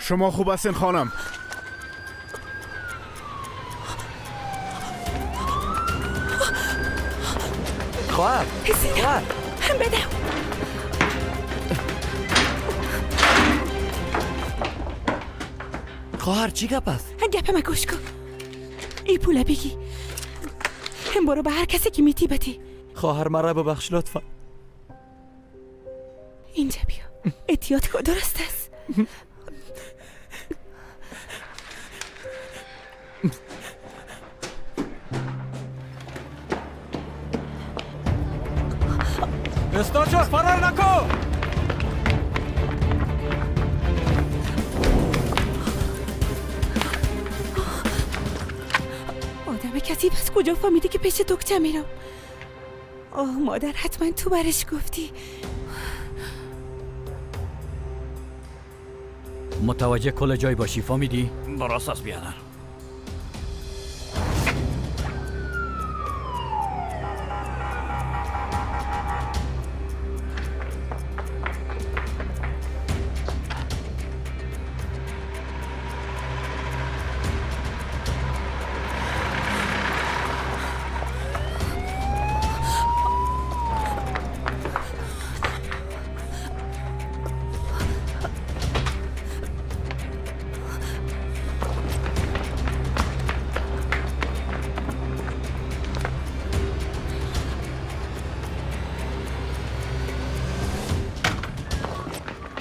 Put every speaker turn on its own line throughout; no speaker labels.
Шумо хуб ҳастин, хонам?
Хоҳар, хоҳар.
Бедав.
Хоҳар, чӣ гап аст?
Гапама гӯш кун. Ин пула бигӣ, боро ба ҳар касе ки метӣ батӣ.
Хоҳар, маро бибахш, лутфан.
Инҷа биё, эҳтиёт кун, дуруст аст?
Источо, фарор наку!
Одами касиф аз куҷо фаҳмидӣ, ки пеши дукча мерам? Оҳ, модар, ҳатман ту бараш гуфтӣ.
Мутаваҷҷеҳ кулли ҷой бошӣ, фаҳмидӣ? Барост аст, биадар.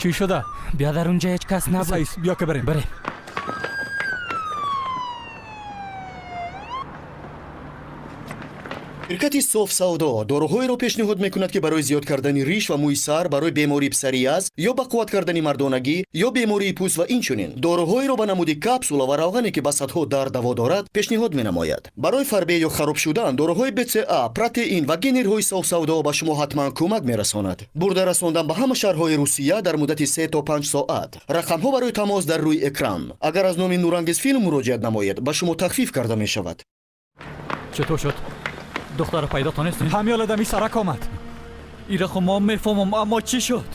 Чӣ шуда?
Биадар, унҷа ҳеҷ кас набуд.
Саис, биё ки барем.
Барем.
Ширкати Соф Савдо доруҳоеро пешниҳод мекунад, ки барои зиёд кардани риш ва мӯи сар, барои бемории псориаз ё ба қувват кардани мардонагӣ ё бемории пӯст ва инчунин доруҳоеро ба намуди капсула ва равғане, ки ба садҳо дард даво дорад, пешниҳод менамояд. Барои фарбе ё хароб шудан доруҳои БЦА, протеин ва генерҳои Соф Савдо ба шумо ҳатман кӯмак мерасонад. Бурда расондан ба ҳама шаҳрҳои Русия дар муддати 3 то 5 соат. Рақамҳо барои тамос дар рӯи экран. Агар аз номи Нурангез филм муроҷиат намоед, ба шумо тахфиф карда мешавад.
Чутур шуд? Духтара пайдо тонистем?
Ҳамёла дами сарак омад.
Ира хо мо мефаҳмам, аммо чӣ шуд?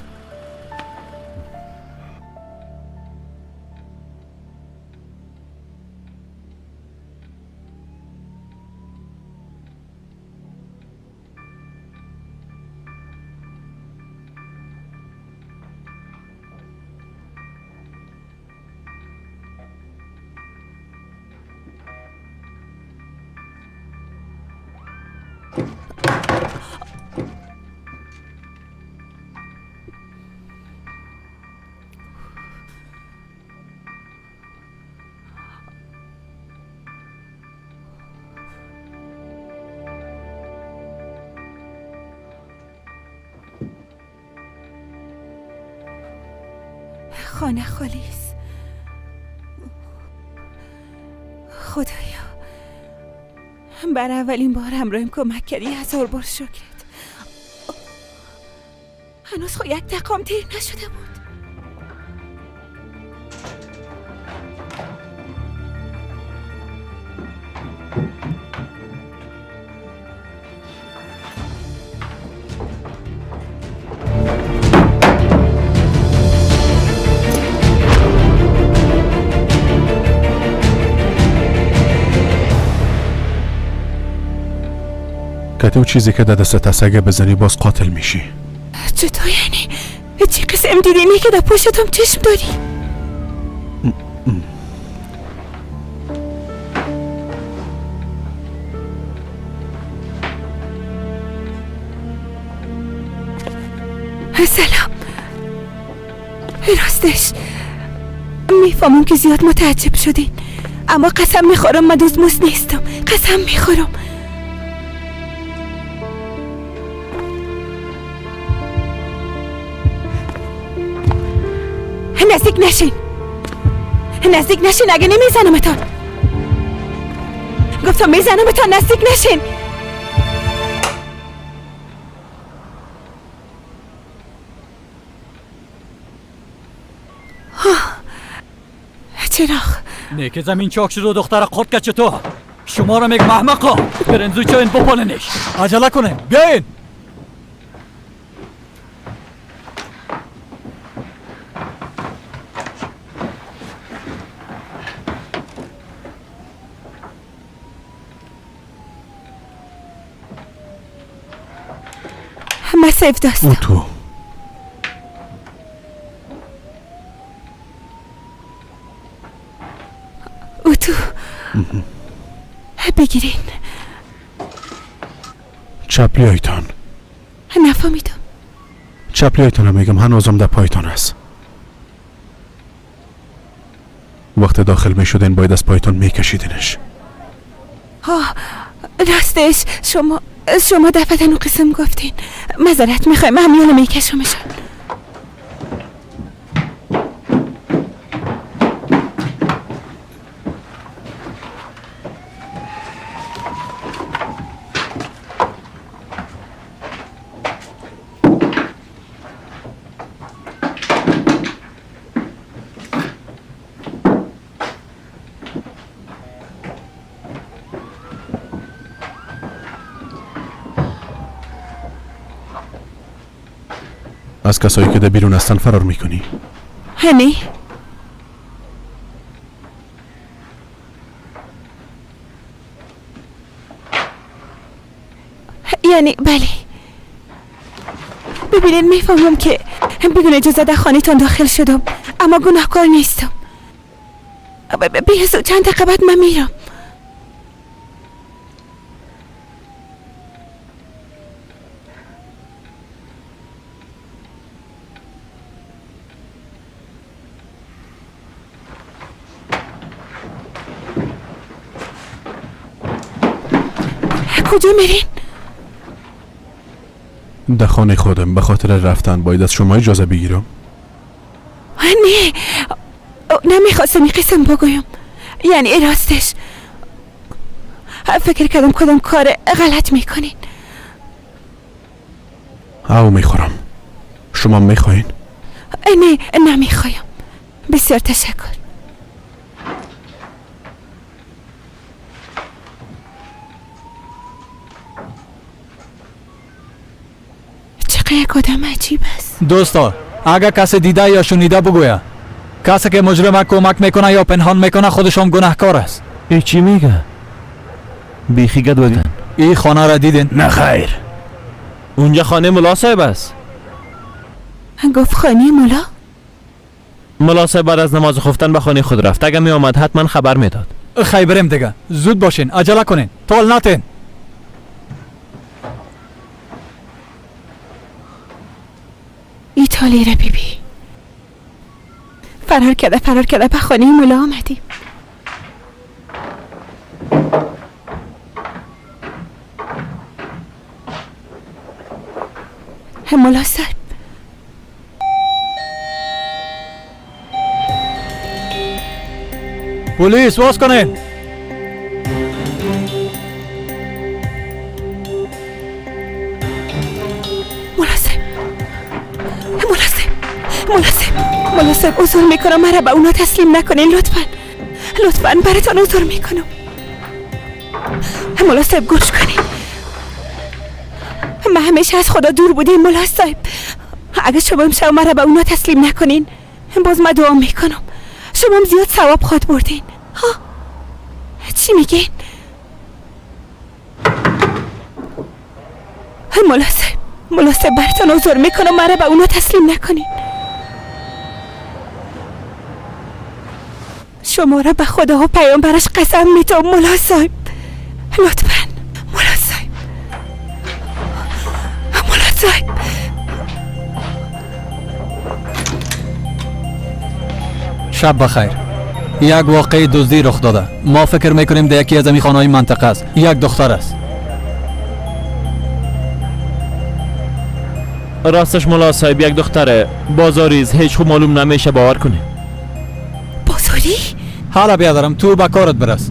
خانه خالی است. خدایا، بر اولین بار همراهیم کمک کردی، هزار بار شکرت. هنوز خو یک دقیقه دیر نشده بود.
کتی چیزی که در دستت است اگه بزنی باز قاتل میشی.
چطور یعنی؟ چی قسم دیدی که در پشتم چشم داری؟ سلام. راستش میفهمم که زیاد متعجب شدین، اما قسم میخورم من دزد نیستم، قسم میخورم. نزدیک نشین، نزدیک نشین، اگه نمیزنمتان. گفتم میزنمتان، نزدیک نشین. چراغ.
نه که زمین چاک شد و دختر خورد که چطور؟ شما را میگم احمقا، برین زود چاین بپالینش.
عجله کنین، بیاین.
من سفداستم.
تو
اوتو بگیرین.
چپلیایتان.
نفهمیدم.
چپلیایتان میگم، هنوزم در پایتان است. وقت داخل میشدین باید از پایتان میکشیدینش.
راستش شما دفعتا اون قسم گفتین. معذرت میخوایم، من همیانو میکشمشان.
از کسایی که در بیرون هستن فرار میکنی؟
هنی؟ یعنی بله. ببینید میفهمم که بدون اجازه در خانه‌تان داخل شدم، اما گناهکار نیستم. بیهزو چند دقیقه بعد من میرم. کجا میرین؟
در خانه خودم. به خاطر رفتن باید از شما اجازه بگیرم؟
نه، نمیخواستم این قسم بگویم. یعنی راستش فکر کردم کدام کار غلط میکنین.
او میخورم. شما میخواین؟
نه، نمیخوایم. بسیار تشکر. یک آدم عجیب است.
دوستا، اگر کسی دیده یا شنیده بگویا. کسی که مجرم کمک میکنه یا پنهان میکنه خودش هم گناهکار است.
ای چی میگه؟ بیخی گد.
ای خانه را دیدین؟
نه خیر. اونجا خانه ملا صاحب است.
گفت خانه ملا؟
ملا صاحب بعد از نماز خفتن به خانه خود رفت. اگر می آمد حتما خبر میداد.
خیر بریم دیگه. زود باشین، عجله کنین. طول نتین.
ایتالی را بیبی فرار کرده به خانه ملا آمدیم. ملا صاحب،
پلیس واز کنین.
ملا صاحب عذر میکنم، مرا به اونا تسلیم نکنین لطفا. لطفا براتان عذر میکنم. ملا صاحب گوش کنین، من همیشه از خدا دور بودیم ملا صاحب. اگه شما امشب مرا به اونا تسلیم نکنین باز من دعا میکنم. شما هم زیاد ثواب خواد بردین. ها چی میگین؟ ملا صاحب براتان عذر میکنم، مرا به اونا تسلیم نکنین. شما را به خدا و پیامبرش قسم میدم ملا صاحب. لطفا ملا صاحب، ملا صاحب.
شب بخیر. یک واقعه دزدی رخ داده. ما فکر میکنیم در یکی از این خانه‌های منطقه است. یک دختر است.
راستش ملا صاحب یک دختره بازاریز، هیچ خوب معلوم نمیشه، باور کنه.
بازاری؟
حالا بیادرم تو به کارت برس.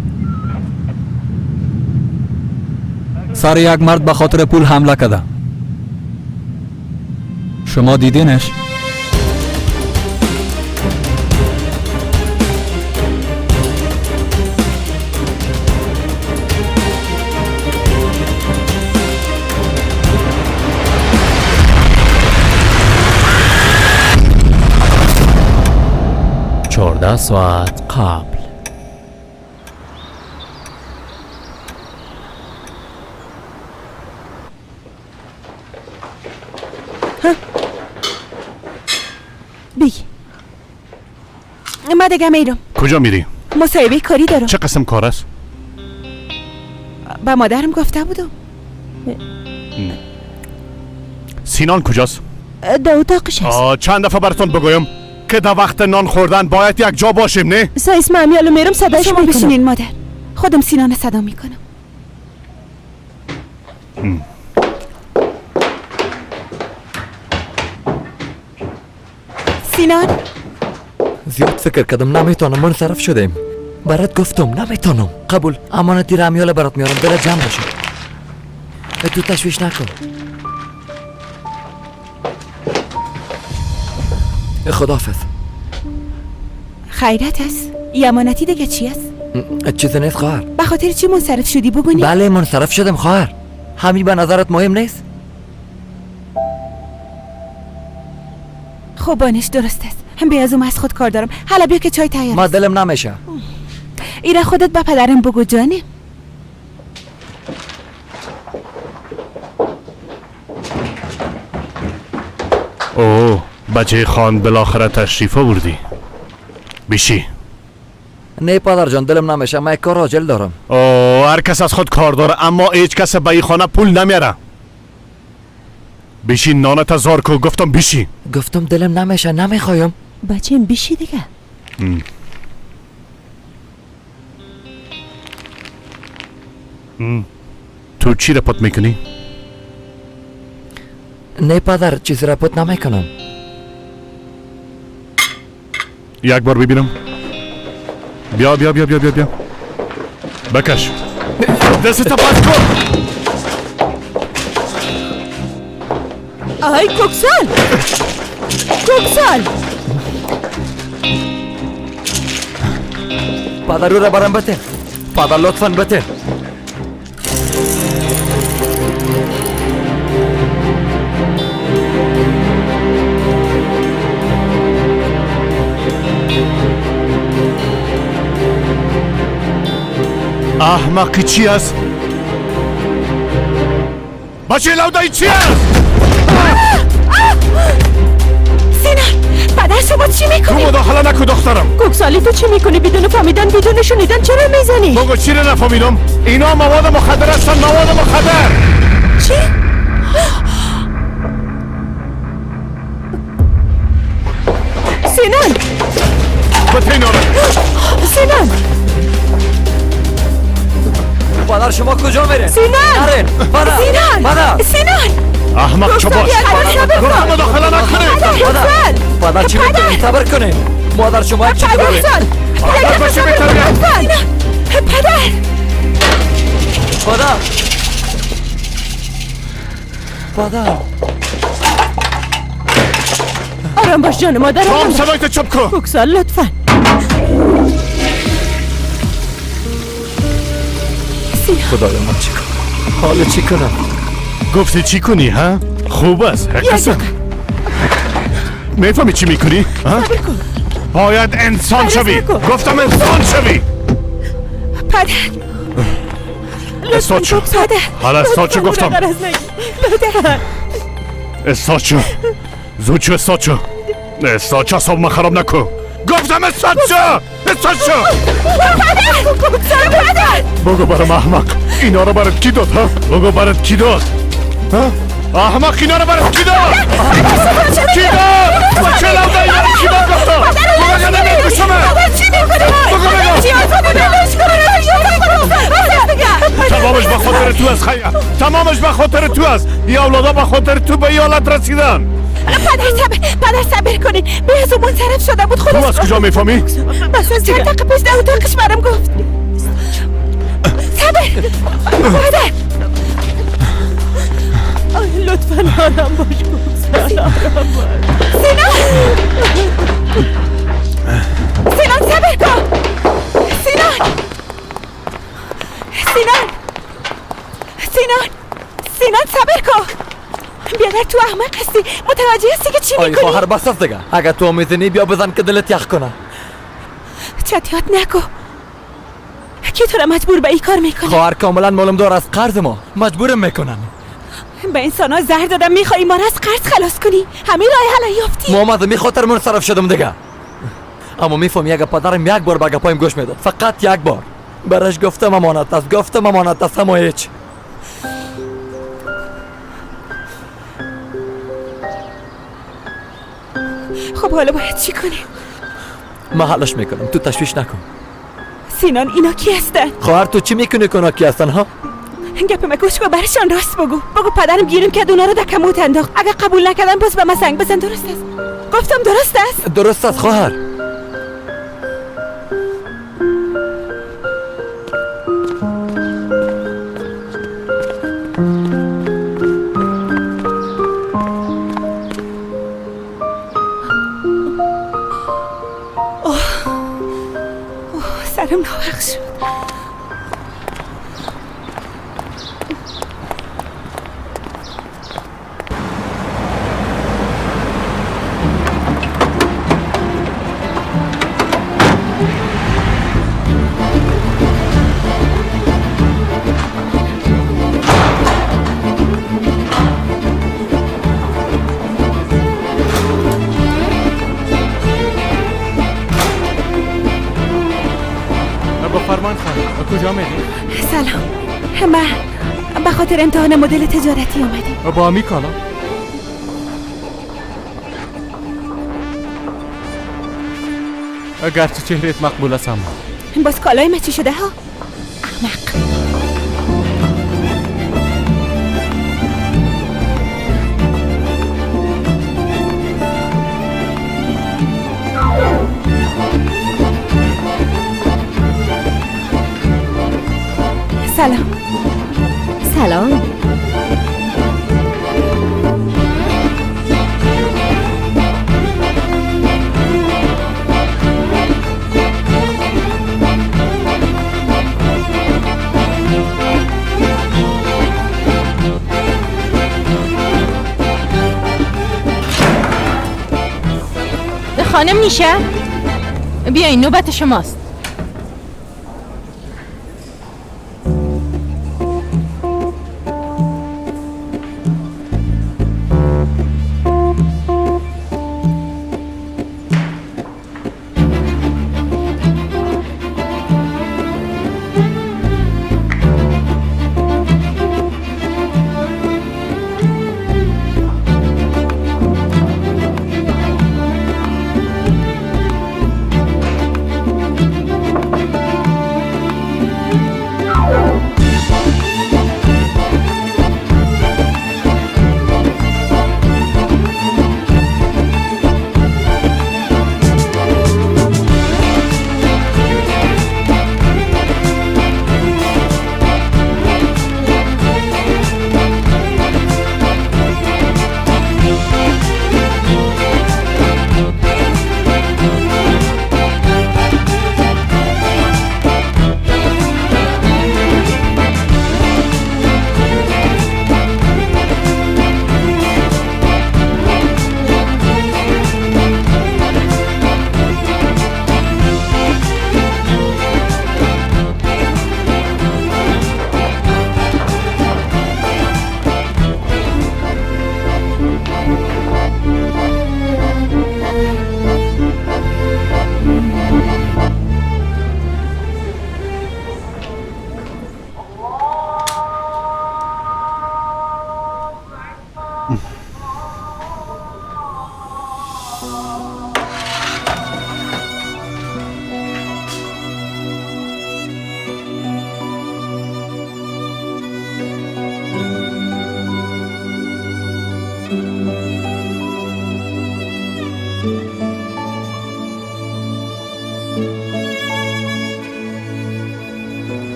سر یک مرد به خاطر پول حمله کرده. شما دیدینش؟
چهارده ساعت قبل.
بگی من دیگه میرم.
کجا میری؟
مصاحبه کاری دارم.
چه قسم کار است؟
به مادرم گفته بودم.
سینان کجاست؟
در اتاقش است.
چند دفعه براتون بگویم که در وقت نان خوردن باید یک جا باشیم، نه؟
سایس من امیالو میرم صدایش
شما
میکنم.
بشینین مادر، خودم سینان صدا میکنم. سینان
زیاد فکر کردم نمیتونم، منصرف شدیم. برات گفتم نمیتونم. قبول، امانتی را امیال برات میارم، دلت جمع باشه، تو تشویش نکن. خداحافظ.
خیرت است؟ ای امانتی دیگه چی است؟
چیزی نیست خواهر.
به خاطر چی منصرف شدی بگونی؟
بله منصرف شدم خواهر. همین به نظرت مهم نیست؟
خب بانش درست است. هم بی از اون از خود کار دارم. حالا بیا که چای تیار.
ما دلم نمیشه.
ایره خودت به پدرم بگو جانم.
اوه بچه خان بالاخره تشریف آوردی. بیشی.
نه پدر جان دلم نمیشه، من یک کار عاجل دارم.
اوه هر کس از خود کار داره، اما هیچ کس به این خانه پول نمیاره. بیشی نانت زار کو. گفتم بیشی.
گفتم دلم نمیشه، نمیخوایم.
بچیم بیشی دیگه.
تو چی را پت میکنی؟
نه پدر چیزی را پت نمیکنم.
یک بار ببینم. بیا بیا بیا بیا بیا بیا. بکش. دستت پاک کن.
آی کوکسال، کوکسال.
پدر رو را برام بده. پدر لطفا بده.
احمقی چی است؟ بچه لودایی چی است؟
سینان پدر شما چی میکنی؟
تو مداخله نکن دخترم.
کوکسالی تو چی میکنی؟ بدون فهمیدن بدون شنیدن چرا میزنی؟
بگو چی رو نفهمیدم؟ اینا مواد مخدر هستن، مواد مخدر.
چی؟ سینان
بده اینا رو.
سینان
پدر شما کجا میرین؟
سینان
نرین. پدر
سینان
پدر
سینان
احمق چو باش. گفتم مداخله نکنی.
پدر پدر چی میکنی؟ صبر کنین مادر شما چی میکنی؟
پدر چی میکنی؟
پدر
پدر پدر
آرام باش جان مادر.
تام صدایت چپ کن.
کوکسال لطفا.
خدایا من چی کنم؟ حالا چی کنم؟
گفتی چی کنی ها؟ خوب است. میفهمی چی میکنی؟ باید انسان شوی. گفتم انسان شوی.
پدر
استاد شو. حالا استاد شو گفتم. استاد شو. زود شو استاد شو. استاد شو اعصاب من خراب نکن. گفتم استاد شو. استاد شو. بگو برام احمق اینا رو برات کی داد؟ ها بگو برات کی داد؟ ها احمق اینا رو برات کی داد؟ کی داد؟ بچه لوده اینا رو کی داد؟ گفتم بگو اگه نمیکشمت. بگو بگو تمامش به خاطر تو است خیر، تمامش به خاطر تو است. این اولادا به خاطر تو به این حالت رسیدن.
پدر صبر، پدر صبر کنین. به از منصرف شده بود خودش.
تو از کجا میفهمی؟
بس از چند دقیقه پیش در اتاقش برام گفت. صبر پدر.
لطفا آرام باش کوکسال، آرام باش.
سینا سینان صبر کن. سینان سینان سینان سینان صبر کن. بیادر تو احمق هستی، متوجه هستی که چی میکنی؟
آی خواهر بس است دیگه. اگه تو میزنی بیا بزن که دلت یخ کنه.
چتیات نکو. کی تو را مجبور به این کار میکنه؟
خواهر کاملا معلوم دار از قرض ما مجبورم میکنن.
به انسان ها زهر دادم، میخوایی ما را از قرض خلاص کنی؟ همین راه حل یافتی.
محمد می خاطر منصرف شدم دیگه. اما میفهمی اگه پدرم یک بار به گپایم گوش میداد، فقط یک بار برش گفتم امانت است، گفتم امانت است، اما هیچ.
خب حالا باید چی کنیم؟
من حلش میکنم، تو تشویش نکن.
سینان اینا کی هستن؟
خواهر تو چی میکنی که اونا کی هستن ها؟
گپ ما گوش کن، برشان راست بگو. بگو پدرم گیریم کرد اونا رو در کموت انداخت. اگه قبول نکردن باز به من زنگ بزن. درست است؟ گفتم درست است؟
درست است خواهر.
سرم ناوق شد.
بفرمان خانم، کجا میری؟
سلام، من به خاطر امتحان مدل تجارتی آمدیم.
با می کالا؟ اگرچه چهرت مقبول است اما
باز کالای ما چی شده ها؟ احمق. سلام.
سلام. خانم نیشه، بیاین نوبت شماست.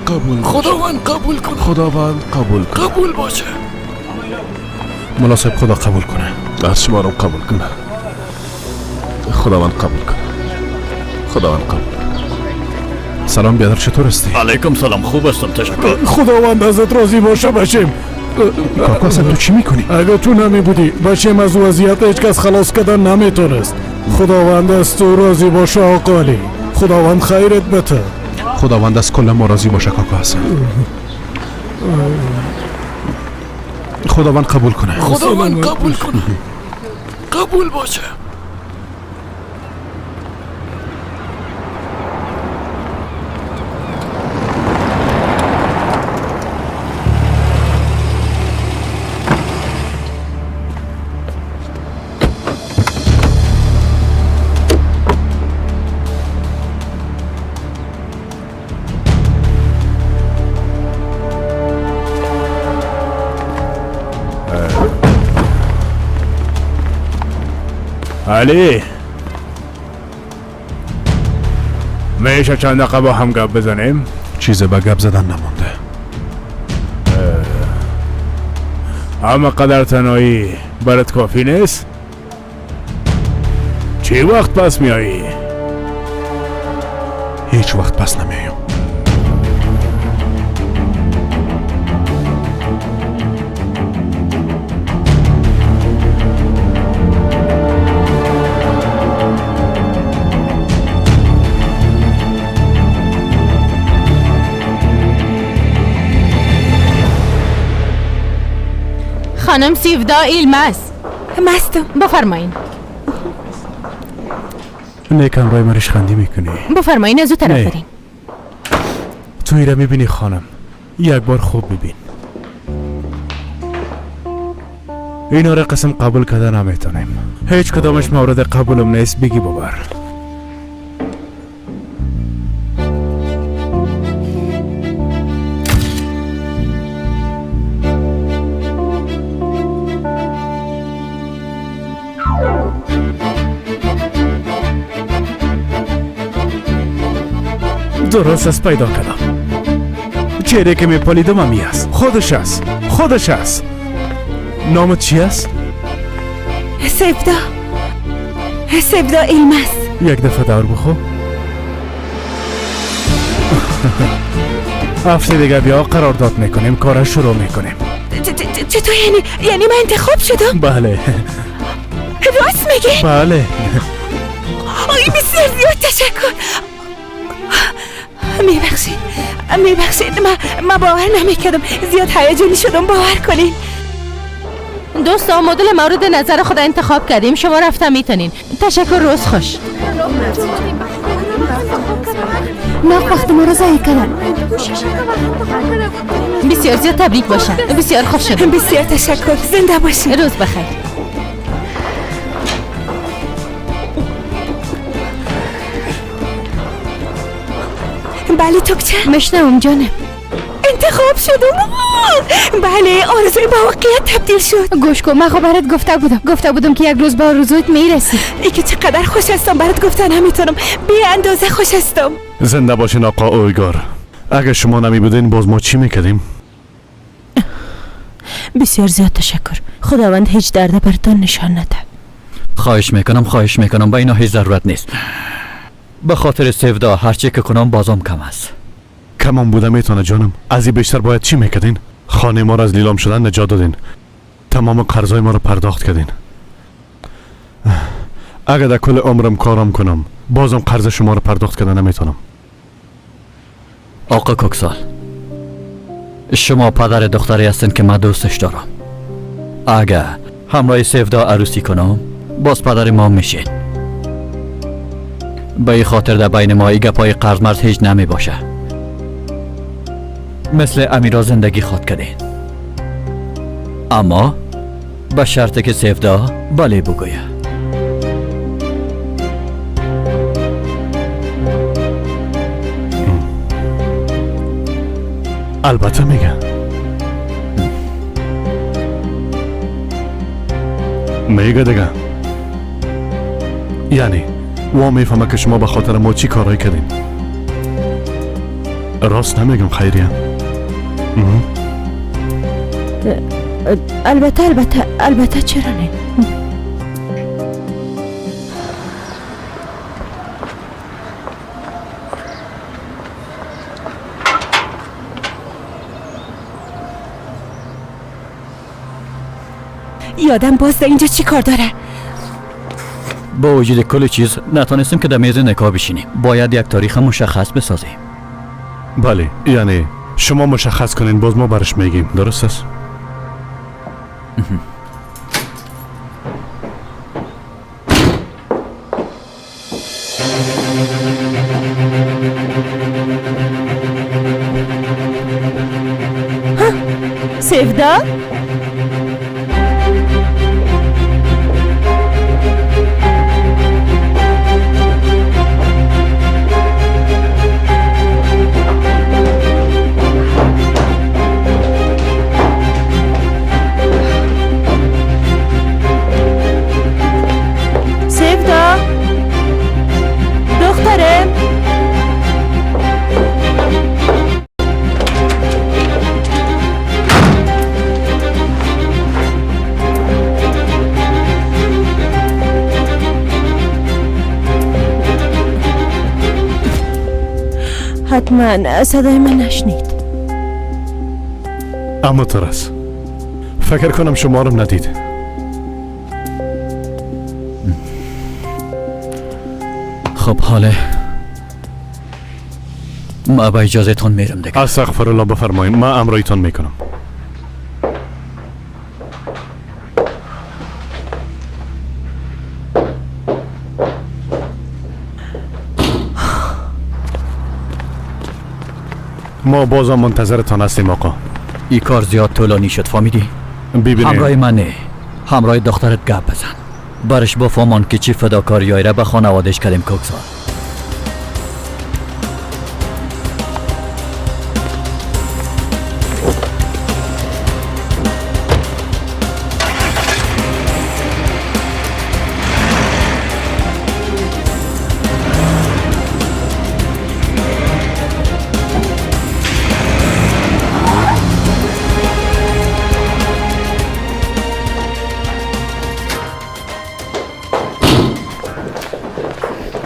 قبول.
خداوند قبول کنه.
خداوند قبول کنه.
قبول باشه.
مناسب خدا قبول کنه. از شما رو قبول کنه. خداوند قبول کنه. خداوند قبول کنه. سلام بیادر، چطور هستی؟
علیکم سلام، خوب هستم تشکر.
خداوند ازت راضی باشه بچیم.
کاکا اصلا تو چی میکنی؟
اگه تو نمی بودی بچیم از وضعیت هیچ کس خلاص کردن نمیتونست. خداوند از تو راضی باشه آقالی. خداوند خیرت بده.
Худованд аз кулли мо розӣ боша како Ҳасан. Худованд қабул кунад.
Худованд қабул кунад. Қабул боша.
علی میشه چند دقیقه با هم گپ بزنیم؟
چیز به گپ زدن نمونده.
اما قدر تنهایی برات کافی نیست؟ چی وقت پس میایی؟
هیچ وقت پس نمیایم.
خانم سیودا ایلمز
مستم.
بفرمایین.
نیکم رای مرش خندی میکنی.
بفرمایین از او طرف برین.
تو ایره میبینی خانم، یک بار خوب ببین. اینا را قسم قبول کرده نمیتونیم. هیچ کدامش مورد قبولم نیست. بگی ببر. درست است پیدا کردم. چهره که میپالیدم همی است. خودش است. خودش است. نامت چی است؟
سیودا. سیودا ایلمز.
یک دفعه دور بخو. هفته دیگه بیا قرارداد میکنیم، کار شروع میکنیم.
چطور یعنی من انتخاب شدم؟
بله.
راست میگی؟
بله.
آی بسیار زیاد تشکر. میبخشید میبخشید، من باور نمیکردم، زیاد هیجانی شدم، باور کنین.
دوستان مدل مورد نظر خود انتخاب کردیم، شما رفته میتونین. تشکر، روز خوش.
نه وقت ما را ضایع کردن.
بسیار زیاد تبریک باشه، بسیار خوش شدم.
بسیار تشکر، زنده باشین.
روز بخیر.
بله توکچه
مشنوم جانم.
انتخاب شدم. بله آرزوی با واقعیت تبدیل شد.
گوش کن، من خب برات گفته بودم که یک روز با آرزویت میرسی.
ای که چقدر خوش هستم، برات گفتن نمیتونم، بی اندازه خوش هستم.
زنده باشین آقا اویگار. اگه شما نمی بودین باز ما چی میکردیم؟
بسیار زیاد تشکر. خداوند هیچ درد براتون نشان نده.
خواهش میکنم، به اینا هیچ ضرورت نیست. به خاطر سیودا هرچی که کنم بازم کم است.
کمم بوده میتونه جانم. از این بیشتر باید چی میکردین؟ خانه ما را از لیلام شدن نجات دادین، تمام قرضای ما را پرداخت کردین. اگر در کل عمرم کارم کنم بازم قرض شما را پرداخت کردن نمیتونم.
آقا کوکسال، شما پدر دختری هستین که من دوستش دارم. اگر همراه سیودا عروسی کنم باز پدر ما میشین. به این خاطر در بین ما ای گپای قرض مرز هیچ نمی باشه. مثل امیرا زندگی خواد کردین، اما به شرط که سیودا بله بگویه.
البته میگه. میگه دیگه. یعنی وا میفهمه که شما به خاطر ما چی کارایی کردین. راست نمیگم خیریه؟
البته البته البته، چرا نه؟
یادم باز در اینجا چی کار داره؟
با وجود کل چیز نتانستیم که در میز نکاح بشینیم. باید یک تاریخ مشخص بسازیم.
Бале, яъне шумо мушаххас кунед, боз мо бараш мегیم. Дуруст аст?
Севда? Севда? Духтарем? ҳатман садои ман нашнид.
Аммо тарас, фикр кунам шуморам надид.
Хуб, ҳоле ма ба иҷозатон мерам дигар.
Астағфирулло, бифармоед, ман амроитон мекунам. ما بازم منتظرتان هستیم آقا.
این کار زیاد طولانی شد، فهمیدی؟
ببینید،
همراه من نه، همراه دخترت گپ بزن. برش بفهمان که چی فداکاریایی را به خانوادش کردیم. کوکسال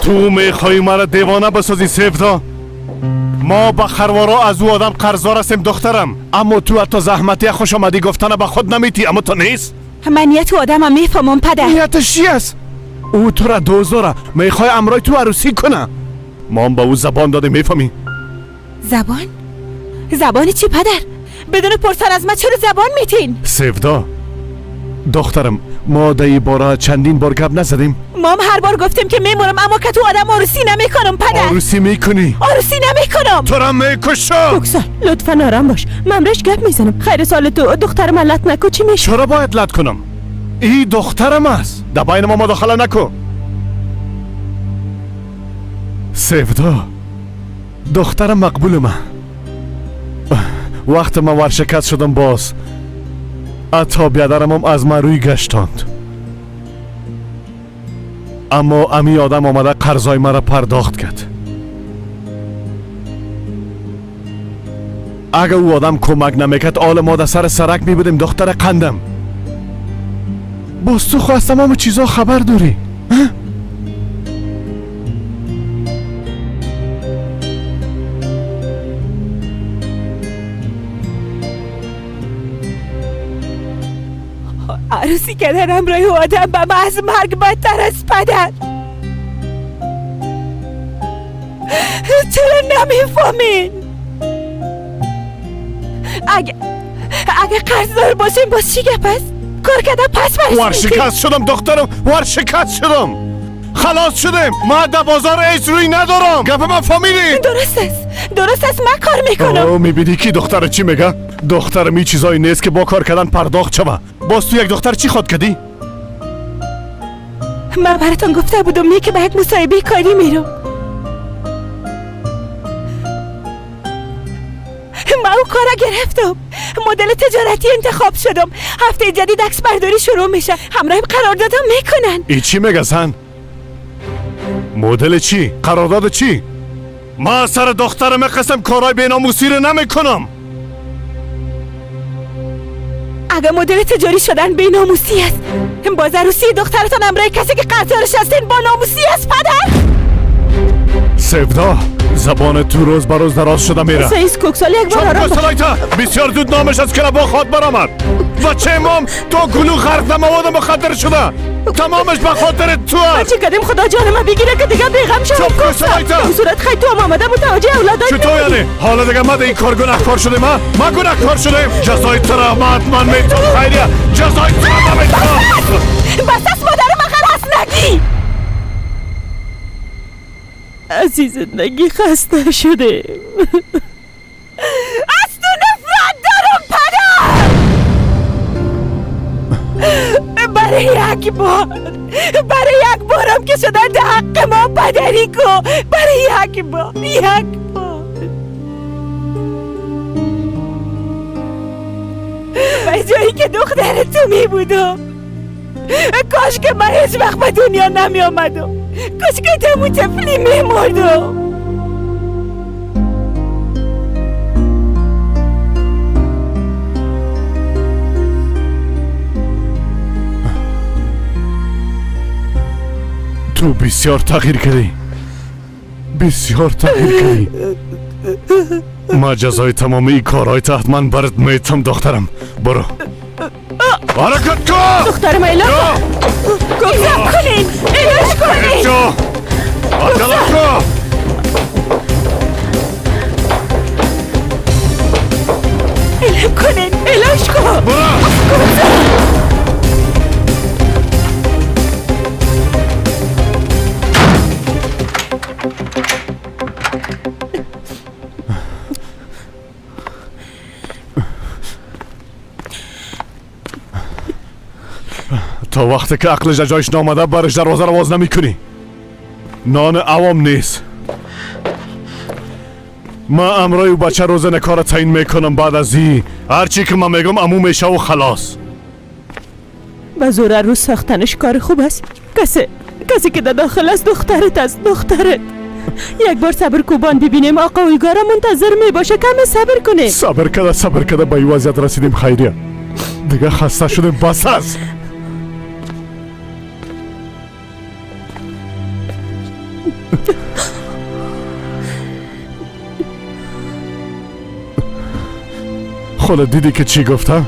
تو میخوای مرا دیوانه بسازی سیفدا؟ ما به خروارا از او آدم قرضدار هستیم دخترم، اما تو حتی زحمتی خوش آمدی گفتن به خود نمیتی. اما تو نیست.
من نیت آدمم میفهمم پدر.
نیتش چی است؟ او تو را دوست داره، میخوای امرای تو عروسی کنه. ما هم به او زبان دادیم، میفهمی؟
زبان؟ زبان چی پدر؟ بدون پرسان از من چرا زبان میتین؟
سیفدا دخترم، ما در این باره چندین بار گپ نزدیم.
ما هم هر بار گفتیم که میمونم، اما که تو آدم عروسی نمیکنم پدر.
عروسی میکنی؟
عروسی نمیکنم.
تو را میکشم.
کوکسال لطفا آرام باش، من برش گپ میزنم. خیر سال تو دختر من لط نکو. چی میشه؟
چرا باید لط کنم؟ این دخترم است، در بین ما مداخله نکن. سیفدا دخترم مقبول من. وقت من ورشکست شدم باز حتی بیادرم هم از من روی گشتاند، اما امی آدم آمده قرضای مرا پرداخت کرد. اگر او آدم کمک نمیکرد آل ما در سر سرک می بودیم. دختر قندم، باز تو خو از تمام چیزا خبر داری.
عروسی کردن همراه آدم به من از مرگ بدتر است پدر. چرا نمیفهمین؟ اگه قرضدار باشیم باز چی گپ است؟ کار کردن پس برش می‌دیم.
ورشکست شدم دخترم، ورشکست شدم، خلاص شدیم. من در بازار هیچ روی ندارم. گپ من فهمیدی؟
درست است، درست است، من کار میکنم.
میبینی کی دختر چی میگه؟ دخترم این چیزایی نیست که با کار کردن پرداخت شوه. باز تو یک دختر چی خواد کردی؟
من براتون گفته بودم نه که به یک مصاحبه کاری میرم. من او کارا گرفتم، مدل تجارتی انتخاب شدم. هفته جدید عکس برداری شروع میشه، همراهیم قراردادم میکنن.
ای چی میگه زن؟ مدل چی؟ قرارداد چی؟ من سر دخترم قسم کارای بیناموسی رو نمیکنم.
اگه مدل تجاری شدن بی ناموسی است، باز عروسی دخترتان همراه کسی که قرضدارش هستین با ناموسی است پدر.
سیفدا زبان تو روز به روز دراز شده میره.
سعیس کوکسال یک بار آرام باش.
بسیار زود نامش از کلبا خواد برآمد و چه امام تا گلو غرق در مواد مخدر شده. تمامش به خاطر تو است.
چی کردیم خدا جان ما بگیره که دیگه بیغم شدم.
چپ کن صدای تو.
صورت خیلی تو هم آمده متوجه اولادای
چطور یعنی؟ حالا دیگه ما این کار گناهکار شدیم. ما گناهکار شدیم. جزای تو را ما حتما میتم خیریه. جزای تو را ما میتم.
بس است مادر ما خلاص نگی. از این زندگی خسته شده. از تو نفرت دارم پدر. برای یک بار، برای یک بارم که شده در حق ما پدری کو. برای یک بار، یک بار. به جایی که دختر تو می بودم، کاش که من هیچ وقت به دنیا نمی آمدم. کاش که تو طفلی می مردم.
تو بسیار تغییر کردی، بسیار تغییر کردی. ما جزای تمامی کارهای تحت من برات میتم دخترم. برو حرکت کن
دخترم. ایلا گمزم کنین، ایلاش کنین.
عجله کن.
ایلم کنین، ایلاش کن.
برو. تا وقتی که عقلش در جایش نامده برش دروازه را باز نمی کنی. نان عوام نیست. ما امرای و بچه روز نکار تعیین میکنم. بعد از این هرچی که من میگم امو میشه و خلاص.
به زور روز ساختنش کار خوب است. کسی که در داخل است دخترت است، دخترت. یک بار صبر کوبان ببینیم. آقا اویگارا منتظر میباشه. کم صبر کنه.
صبر کده، صبر کده به این وضعیت رسیدیم خیریه. دیگه خسته شدیم، بس است. خودت دیدی که چی گفته؟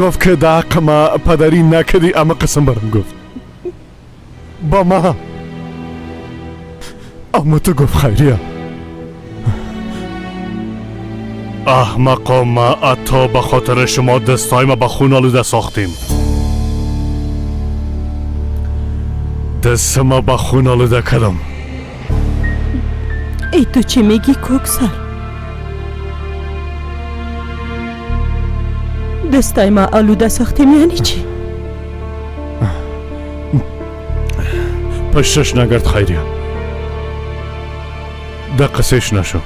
گفت که در حق ما پدری نکردی، اما قسم برم گفت با ما. اما تو گفت خیریه. احمقا ما حتی به خاطر شما دستای ما به خون آلوده ساختیم. دست ما به خون آلوده کردم.
ای تو چی میگی کوکسر؟ دستای ما آلوده ساختیم یعنی چی؟
پشتش نگرد خیریه. ده قصهش نشو.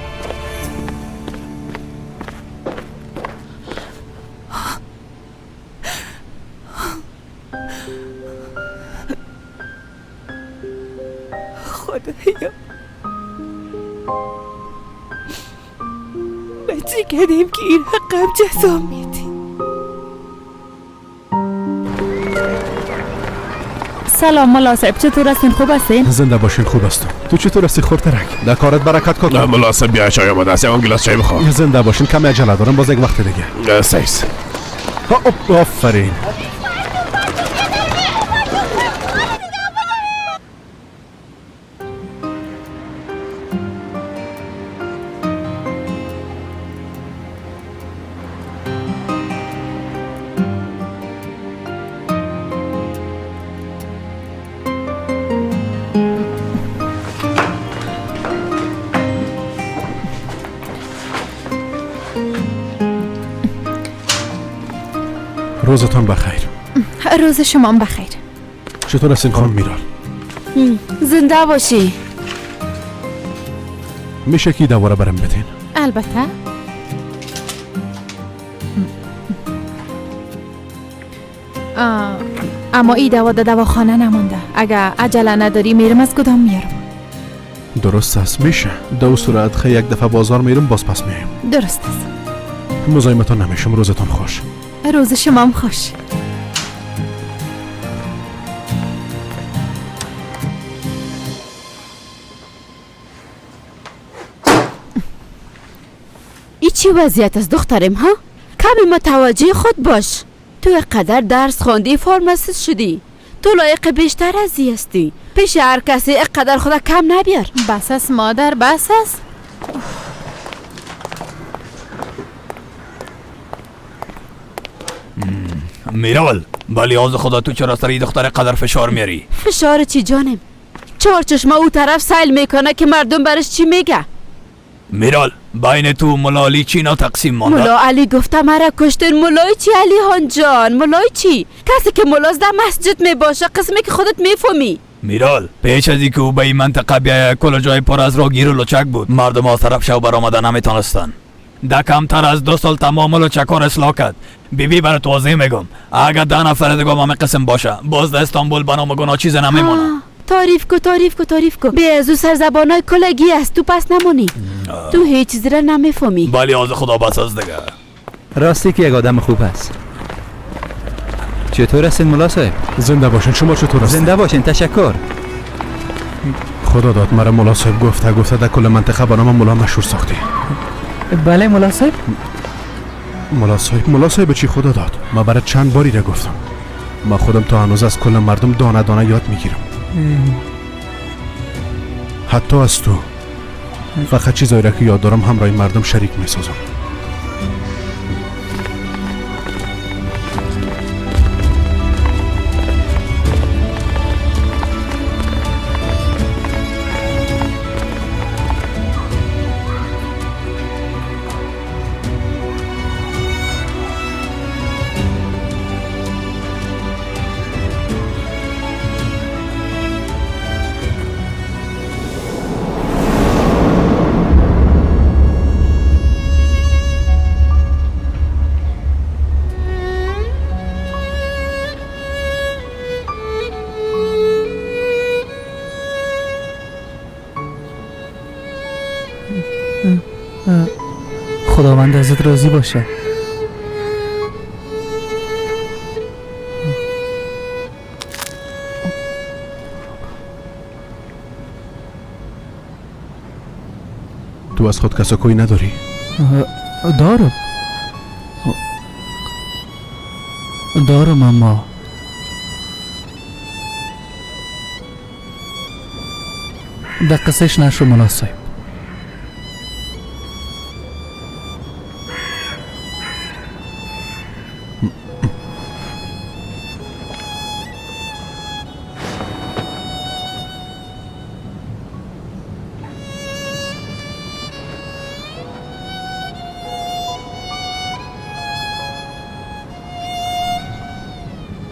خدایا ما چی کردیم که این حقم جزا میدی؟
سلام ملا صاحب، چطور هستین؟ خوب هستین؟
زنده باشین، خوب هستم. تو چطور هستی خورترک؟ در کارت برکت کاکا.
نه ملا صاحب بیا چای آماده است، یک گلاس چای بخور.
زنده باشین، کمی عجله دارم، باز یک وقت دیگه.
سیس.
آفرین. روزتان بخیر.
روز شما بخیر.
چطور هستین خانم میرال؟
زنده باشی.
میشه که دوباره برم بدین؟
البته. اما ای دوا در دواخانه نمانده. اگه عجله نداری میرم از کدام میارم.
درست است، میشه. دو صورت خی یک دفعه بازار میرم باز پس میایم.
درست است.
مزاحمتان نمیشم. روزتان خوش.
روز شما هم خوش.
ای چی وضعیت است دخترم ها؟ کمی متوجه خود باش.
تو قدر درس خواندی، فارماسیست شدی، تو لایق بیشتر از این هستی. پیش هر کسی اقدر خدا کم نبیار.
بس است مادر، بس است.
میرال، ولی آز خدا تو چرا سری دختر قدر فشار میاری؟
فشار چی جانم؟ چهار چشمه او طرف سیل میکنه که مردم برش چی میگه.
میرال، بین تو ملا علی چی نا تقسیم مانده؟
ملا علی گفته مرا کشتن. ملای چی علی هان جان؟ ملای چی؟ کسی که ملاز در مسجد میباشه، قسمی که خودت میفهمی.
میرال، پیش از اینکه او به این منطقه بیایه کل جای پر از راگیر و لچک بود. مردم از طرف شو برآمده نمیتونستن. ده کمتر از 2 سال تمام لچکار اصلاح کرد. بیبی برات واضح میگم، اگر 10 نفر دیگه هم قسم باشه، باز در استانبول به نام گناه چیز نمیمونه.
تعریف کو، تعریف کو، تعریف کو. بی از او سرزبانای کلگی است، تو پس نمونی. تو هیچ چیزی را نمیفهمی.
ولی از خدا بس از دیگه.
راستی که یک آدم خوب است. چطور هستین ملا صاحب؟
زنده باشین. شما چطور هستین؟
زنده باشین، تشکر.
خدا داد مرا ملا صاحب گفته گفته در کل منطقه به نام ملا مشهور ساختی.
بله ملا صاحب.
ملا صاحب، ملا صاحب چی خدا داد؟ ما برای چند باری را گفتم. ما خودم تا هنوز از کل مردم دانه دانه یاد میگیرم. حتی از تو. فقط چیزایی را که یاد دارم همراه مردم شریک میسازم.
خداوند ازت راضی باشه.
تو از خود کسا کوی نداری؟
دارم، دارم، اما در قصهش نشو ملا صاحب.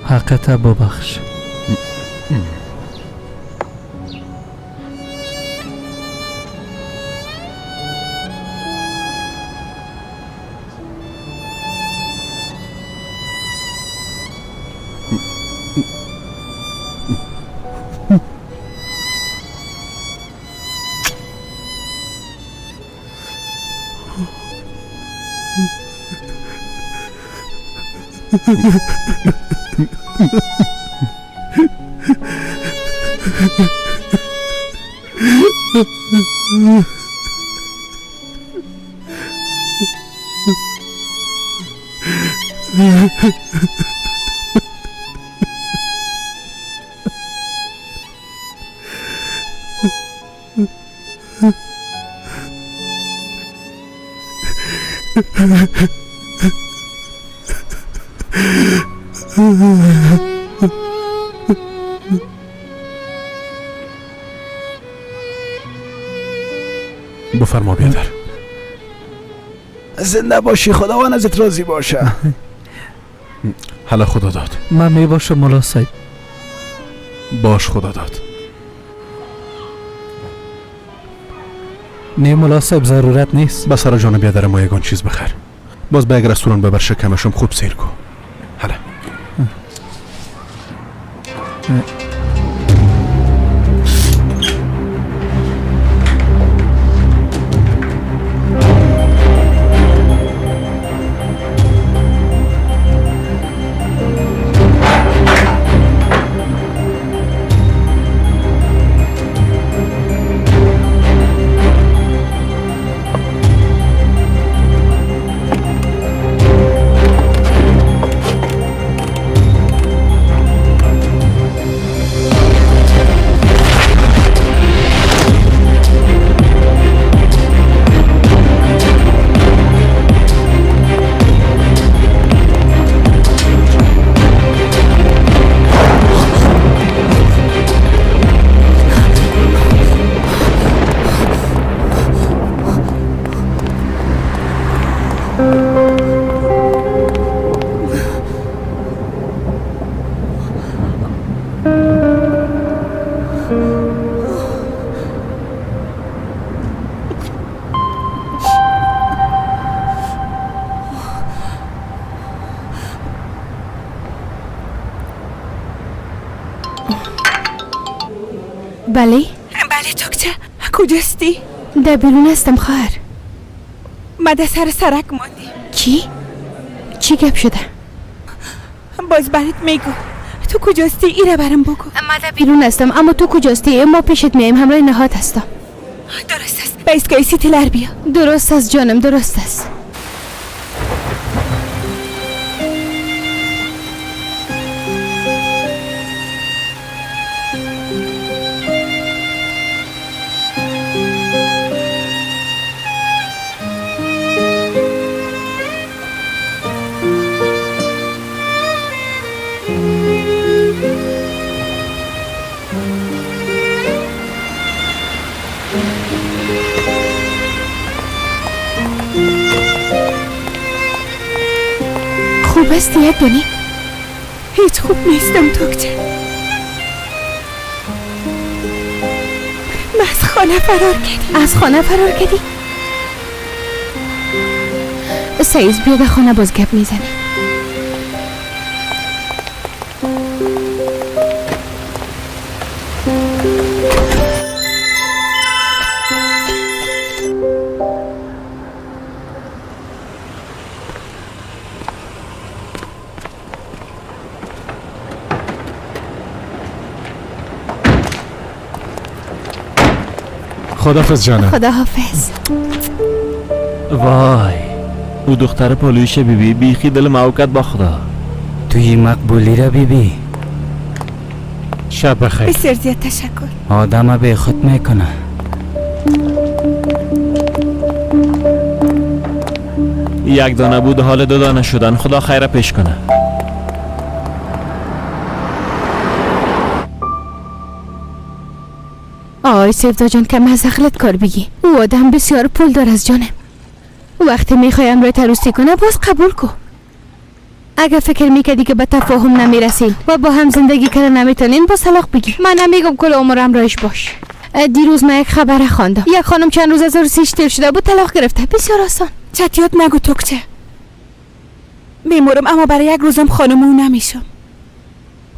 حقت ببخش.
بفرما بیادر.
زنده باشی، خداوند ازت راضی باشه.
حالا خدا داد.
من می باشم ملا صاحب.
باش خدا داد.
نه ملا صاحب ضرورت نیست.
بس سر جان بیادر ما یگان چیز بخر. باز به یک رستوران ببر شکمشم خوب سیر کو. حالا.
بله؟
بله توکچه، کجاستی؟
در بیرون هستم خواهر.
ما در سر سرک ماندیم.
چی؟ چی گپ شده؟
باز برات میگم. تو کجاستی؟ ایره برم بگو.
ما در بیرون هستم، اما تو کجاستی؟ ما پیشت میایم، همراه نهاد هستم.
درست است، به ایستگاه سیتیلر بیا.
درست است جانم، درست است. خوب هستی یک دونی؟
هیچ خوب نیستم توکچه. من از خانه فرار کردی.
از خانه فرار کردی؟ سعید بیا به خانه باز گپ میزنی.
خداحافظ جانم.
خداحافظ.
وای او دختر پالویش بیبی بیخی دل موکد با خدا.
توی مقبولی را بیبی.
شب بخیر.
بسیار زیاد تشکر.
آدم به خود میکنه.
یک دانه بود حال دو دانه شدن. خدا خیر پیش کنه.
آی سیفدا جان که از عقلت کار بگی. او آدم بسیار پول دار از جانم. وقتی میخوایم روی تروسی کنه باز قبول کو. اگه فکر میکردی که به تفاهم نمیرسین و با هم زندگی کردن نمیتونین باز طلاق بگیر. من نمیگم کل عمرم رایش باش. دیروز من یک خبر خواندم، یک خانم چند روز از عروسیش تیر شده بود طلاق گرفته. بسیار آسان.
چتیات نگو توکچه. میمورم اما برای یک روزم خانم او نمیشم.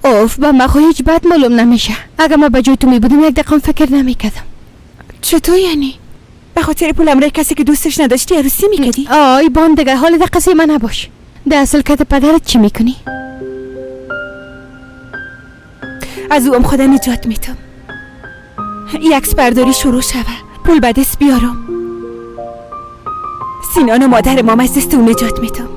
اوف به من هیچ بد معلوم نمیشه. اگه ما به جای تو میبودم یک دقیقه فکر نمیکردم.
چطور یعنی؟ به خاطر پول امرای کسی که دوستش نداشتی عروسی میکردی؟
آی بان دیگه حال در قصه من نباش. در اصل کت پدرت چی میکنی؟
از او هم خدا نجات میتم. یک برداری شروع شوه، پول به دست بیارم. سینان و مادر مام از دست او نجات میتم.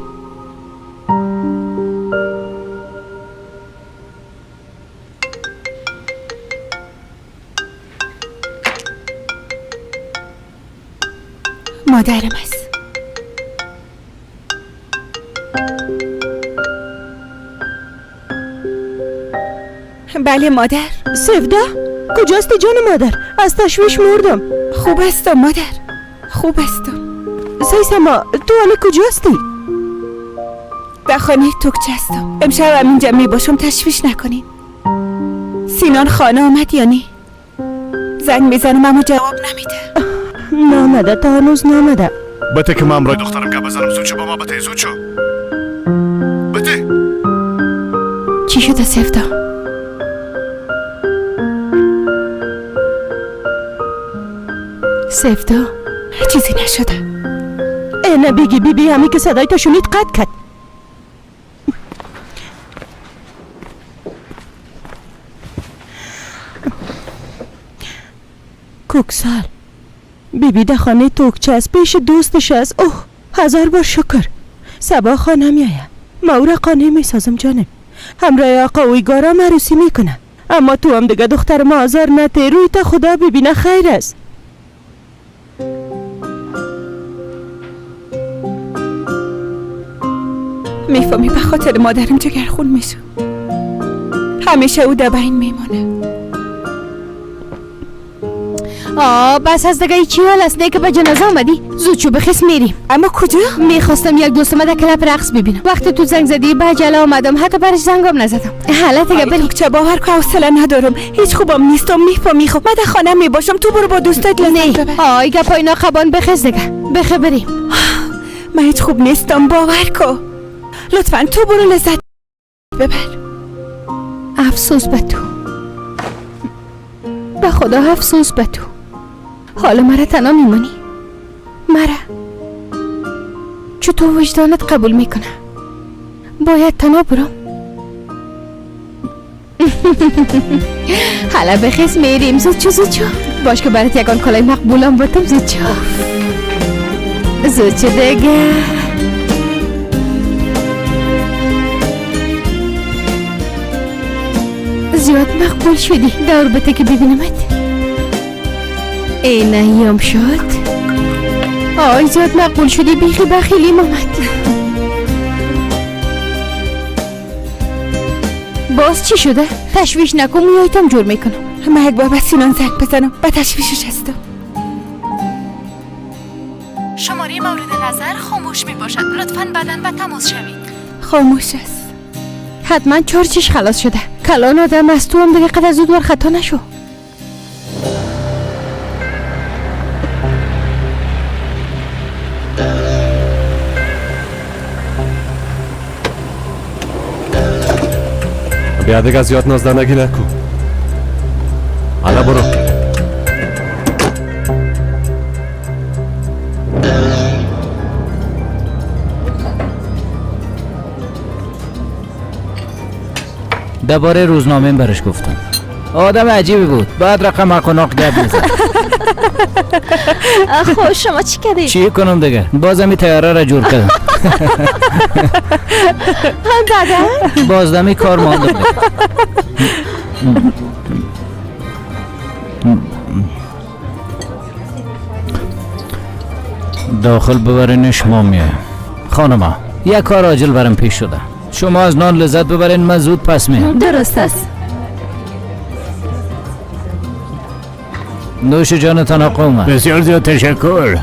مادرم است. بله مادر. سفدا کجاستی جان مادر؟ از تشویش مردم. خوب هستم مادر، خوب هستم. سیسما تو حالا کجاستی؟ در خانه توکچه هستم. امشب هم اینجا می باشم، تشویش نکنین. سینان خانه آمد یا نه؟ زنگ میزنم اما جواب نمیده.
نامده، تا هنوز نامده.
بته که من برای دخترم گپ بزنم. زود شو با ما، بته زود شو. بته
چی شده سفدا؟ سفدا
چیزی نشده.
نه بگی بی بی همی که صدای تا شنید قد کرد. کوکسال بیبی بی در خانه توکچه است، پیش دوستش است. اوه هزار بار شکر. صبا خانه میآید، ما او را قانع میسازم جانم. همراه آقا اویگارا عروسی میکنه. اما تو هم دیگه دختر ما آزار نته، روی تا خدا ببینه خیر است.
میفهمی به خاطر مادرم جگرخون میشم. همیشه او در بین میمانه.
آه بس از دیگه چی حال است؟ نه که به جنازه آمدی. زود شو بخیس میریم.
اما کجا؟
میخواستم یک دوست ما در کلپ رقص ببینم. وقتی تو زنگ زدی به عجله آمدم، حتی برش زنگم نزدم. حالا دیگه بریم.
چه باور که حوصله ندارم، هیچ خوبم نیستم. میفهمی خب من در خانه میباشم، تو برو با دوستات لذت ببر.
آی گپای ناخبان بخیز دیگه، بخی بریم.
من هیچ خوب نیستم باور کو. لطفا تو برو لذت ببر.
افسوس به تو. به خدا افسوس به تو. حالا مرا تنها میمانی. مرا چطور وجدانت قبول میکنه؟ باید تنها برم. حالا بخیز میریم. زود چو زود چو. باش که برات یکان کلای مقبولم باتم. زود چو زود چو دیگه. زیاد مقبول شدی. دور بده که ببینمت. ای نهیم شد. آی زیاد مقبول شدی. بیخی بخیلیم آمد. باز چی شده؟ تشویش نکن، موهایتم جور میکنم.
من یک بار به سینان زنگ بزنم. به تشویشش هستم.
شماره مورد نظر خاموش می باشد. لطفاً بعداً به تماس شوید.
خاموش است.
حتما چارچش خلاص شده. کلان آدم از تو هم دیگه قدر زود ور خطا نشو.
بیا دیگه زیاد نازدانگی نکن. حالا برو.
درباره روزنامه برش گفتم. آدم عجیبی بود. بعد رقم حق و ناق گپ میزد.
خب شما چی کردی؟
چی کنم دیگه؟ بازم این تیاره را جور کردم.
بعدا؟
بازدمی کار ماندم. داخل ببرین شما میه. خانما یک کار عاجل برم پیش شده. شما از نان لذت ببرین، من زود پس میام.
درست است.
نوش جانتان آقا اومد.
بسیار زیاد تشکر.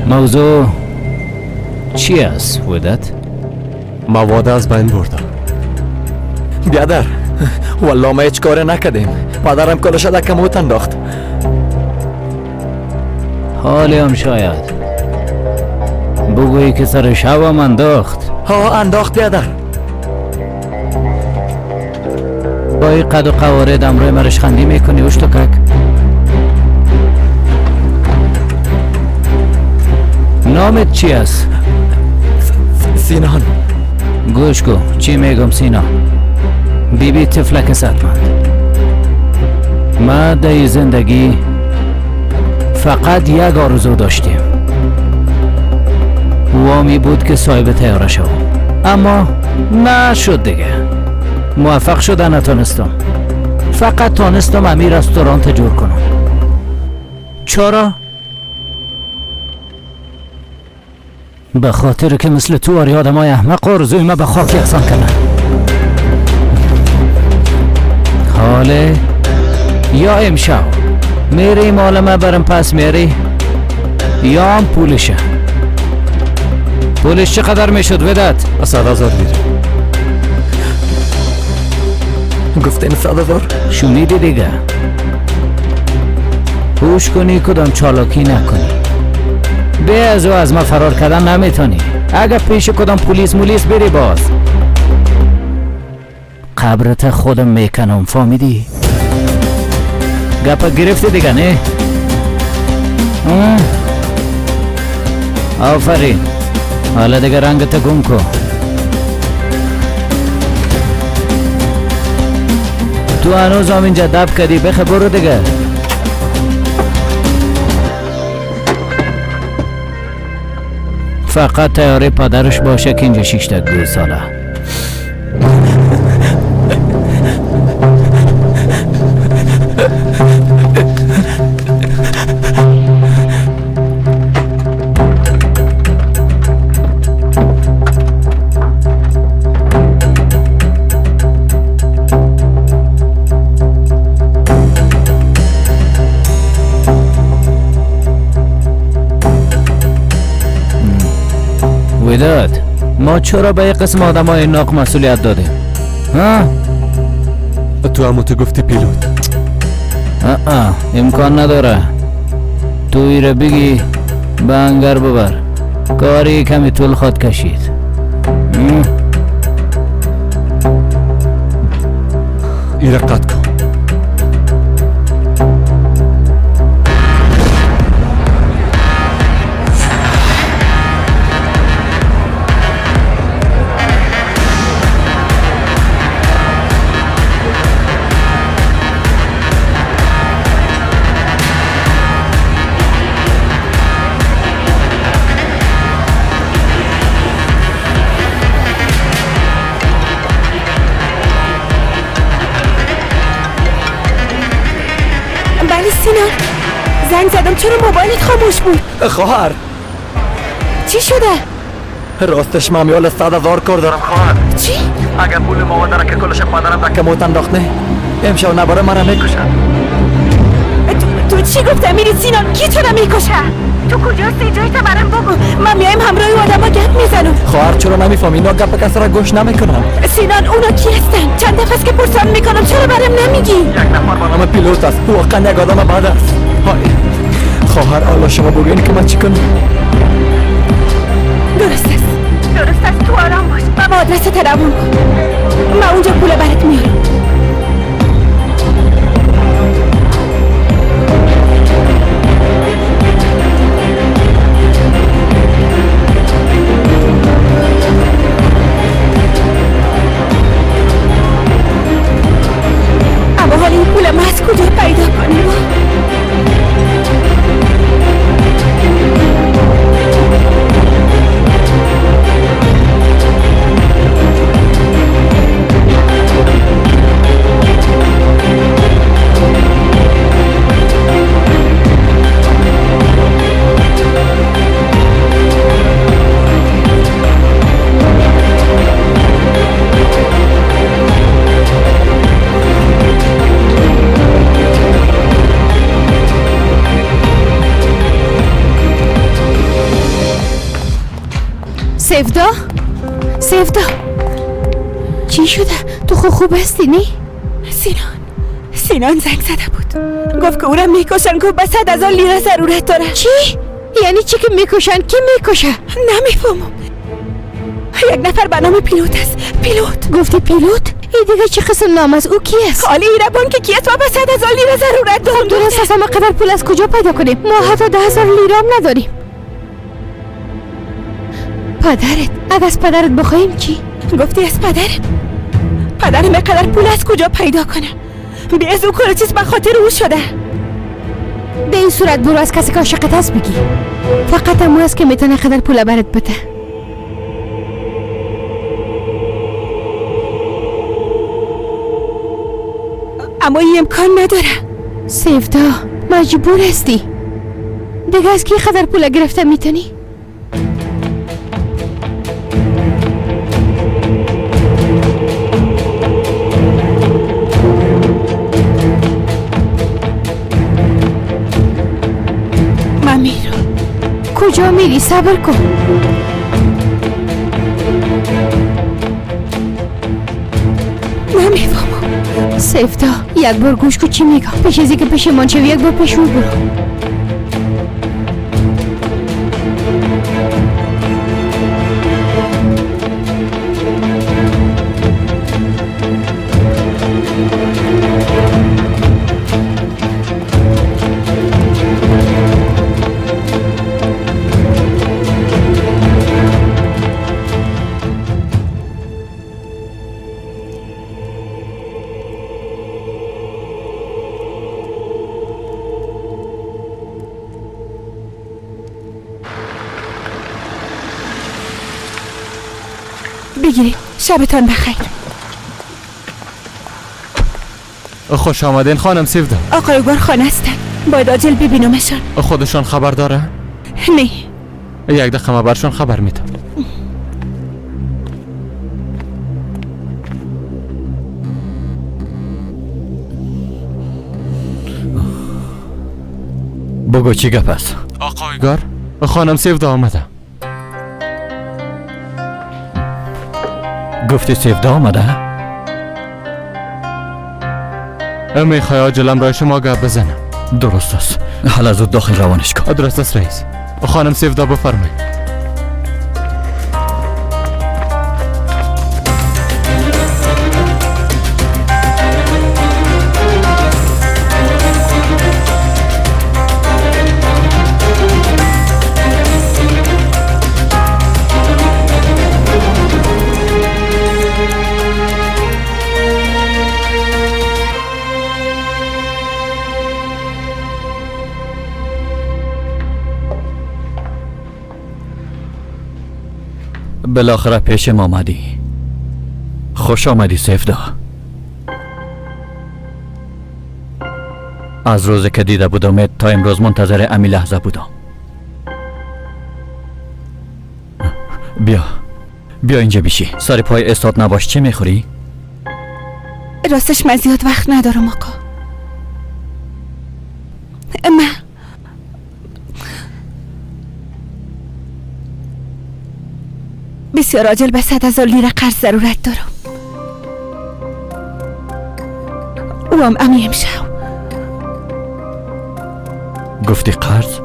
موضوع چی است ودت؟
مواد از بین بردم.
بیادر والله ما هیچ کار نکردیم. پدرم کلش در کموت انداخت.
حالی هم شاید بگویی که سر شبم انداخت.
ها انداخت بیادر.
با این قد و قواره دمروی مرش خندی میکنی اشتکک. نامت چی است؟
سینان.
گوش کو چی میگم سینا. بیبی طفلک صحتمند. ما در زندگی فقط یک آرزو داشتیم. وامی بود که صاحب تیاره شوم، اما نشد دیگه. موفق شده نتونستم. فقط تانستم امیر رستورانت جور کنم. چرا؟ به خاطر که مثل تو آری آدم های احمق آرزوی ما به خاک یکسان کنن. حاله یا امشب میری مال ما برم پس میری یا هم پولشه. پولش چقدر میشد ودت؟
100,000 لیره.
گفتین 100,000؟
شنیدی دیگه. هوش کنی کدام چالاکی نکنی. به از او از ما فرار کردن نمیتونی. اگر پیش کدام پلیس مولیس بری باز قبرت خودم میکنم. فهمیدی؟ گپا گرفتی دیگه نه؟ آفرین. حالا دیگه رنگت گم کن. تو هنوز هم اینجا دب کردی. بخه برو دیگه. فقط تیاره پدرش باشه که اینجا شیشته گوساله. وداد، ما چرا به یک قسم آدم های ناق مسئولیت دادیم؟ ها؟
تو همو تو گفتی پیلوت.
امکان نداره. تو ایره بگی به انگر ببر، کاری کمی طول خواد کشید.
ایره قد کن.
سینان زنگ زدم، چرا موبایلت خاموش بود؟
خواهر
چی شده؟
راستش من میال 100,000 کار دارم خواهر.
چی؟
اگر پول ما داره که کلش پدرم در کموت انداخت نه، امشب نباره مرا میکشن.
تو چی گفت امیری سینان؟ کی تو را میکشه؟ تو کجاستی؟ جای تا برام بگو، من میایم همراه آدما گپ میزنم.
خواهر چرا نمیفهمی؟ اینا گپ کس را گوش نمیکنن.
سینان اونا کی هستن؟ چند دفعه است که پرسان میکنم، چرا برام نمیگی؟
یک نفر به نام پیلوت است، واقعا یک آدم بد است. های خواهر، حالا شما بگوین که من چی کنم؟
درست است، درست است، تو آرام باش و با آدرس تلفن کن، من اونجا پول برات میارم. اما حالا این پول ما از کجا پیدا کنیم؟
سفدا، سفدا، چی شده؟ تو خوب هستی نی؟
سینان، سینان زنگ زده بود، گفت که او را میکشن، گفت به 100,000 لیره ضرورت داره.
چی؟ یعنی چی که میکشن؟ کی میکشه؟
نمیفهمم. یک نفر به نام پیلوت است. پیلوت.
گفتی پیلوت؟ ای دیگه چه قسم نام است؟ او کی است؟
حالی ایربان که کی است و به 100,000 لیره ضرورت دارم.
درست است، اما قدر پول از کجا پیدا کنیم؟ ما حتی 10,000 لیره هم نداریم. پدرت، اگه از پدرت بخوایم چی؟
گفتی از پدرم؟ پدرم قدر پول از کجا پیدا کنه؟ بی از او کل چیز به خاطر او شده.
به این صورت برو از کسی که عاشقت هست بگی. فقط امو است که میتونه قدر پول برات بده.
اما این امکان نداره.
سیفدا مجبور هستی. دیگه از کی قدر پول گرفته میتونی؟
من میرم.
کجا میری؟ صبر کن.
نمیفهمم.
سفتا یک بار گوش کن چی میگم. پیش از اینکه پشیمان شوی یک بار پیش او برو.
بگیرید. شبتان بخیر.
خوش آمدین خانم سیفدا.
آقای اوگار خانه هستن، باید عاجل ببینمشان.
خودشان خبر داره؟
نه.
یک دقیقه ما برشان خبر میدم.
بگو چی گپ است؟
آقای اوگار، خانم سیفدا آمده.
گفتی سیفدا آمده؟
میخوای عاجلا رای شما گپ بزنم.
درست است، حالا زود داخل روانش کن.
درست است رئیس. خانم سیفدا بفرمایید.
بالاخره پیشم آمدی. خوش آمدی سیفدا. از روزی که دیده بودم تا امروز منتظر امی لحظه بودم. بیا بیا اینجا بیشی. سر پای استاد نباش. چه میخوری؟
راستش من زیاد وقت ندارم آقا. من بسیار عاجل به 100,000 لیره قرض ضرورت دارم. او هم امی امشب.
گفتی قرض؟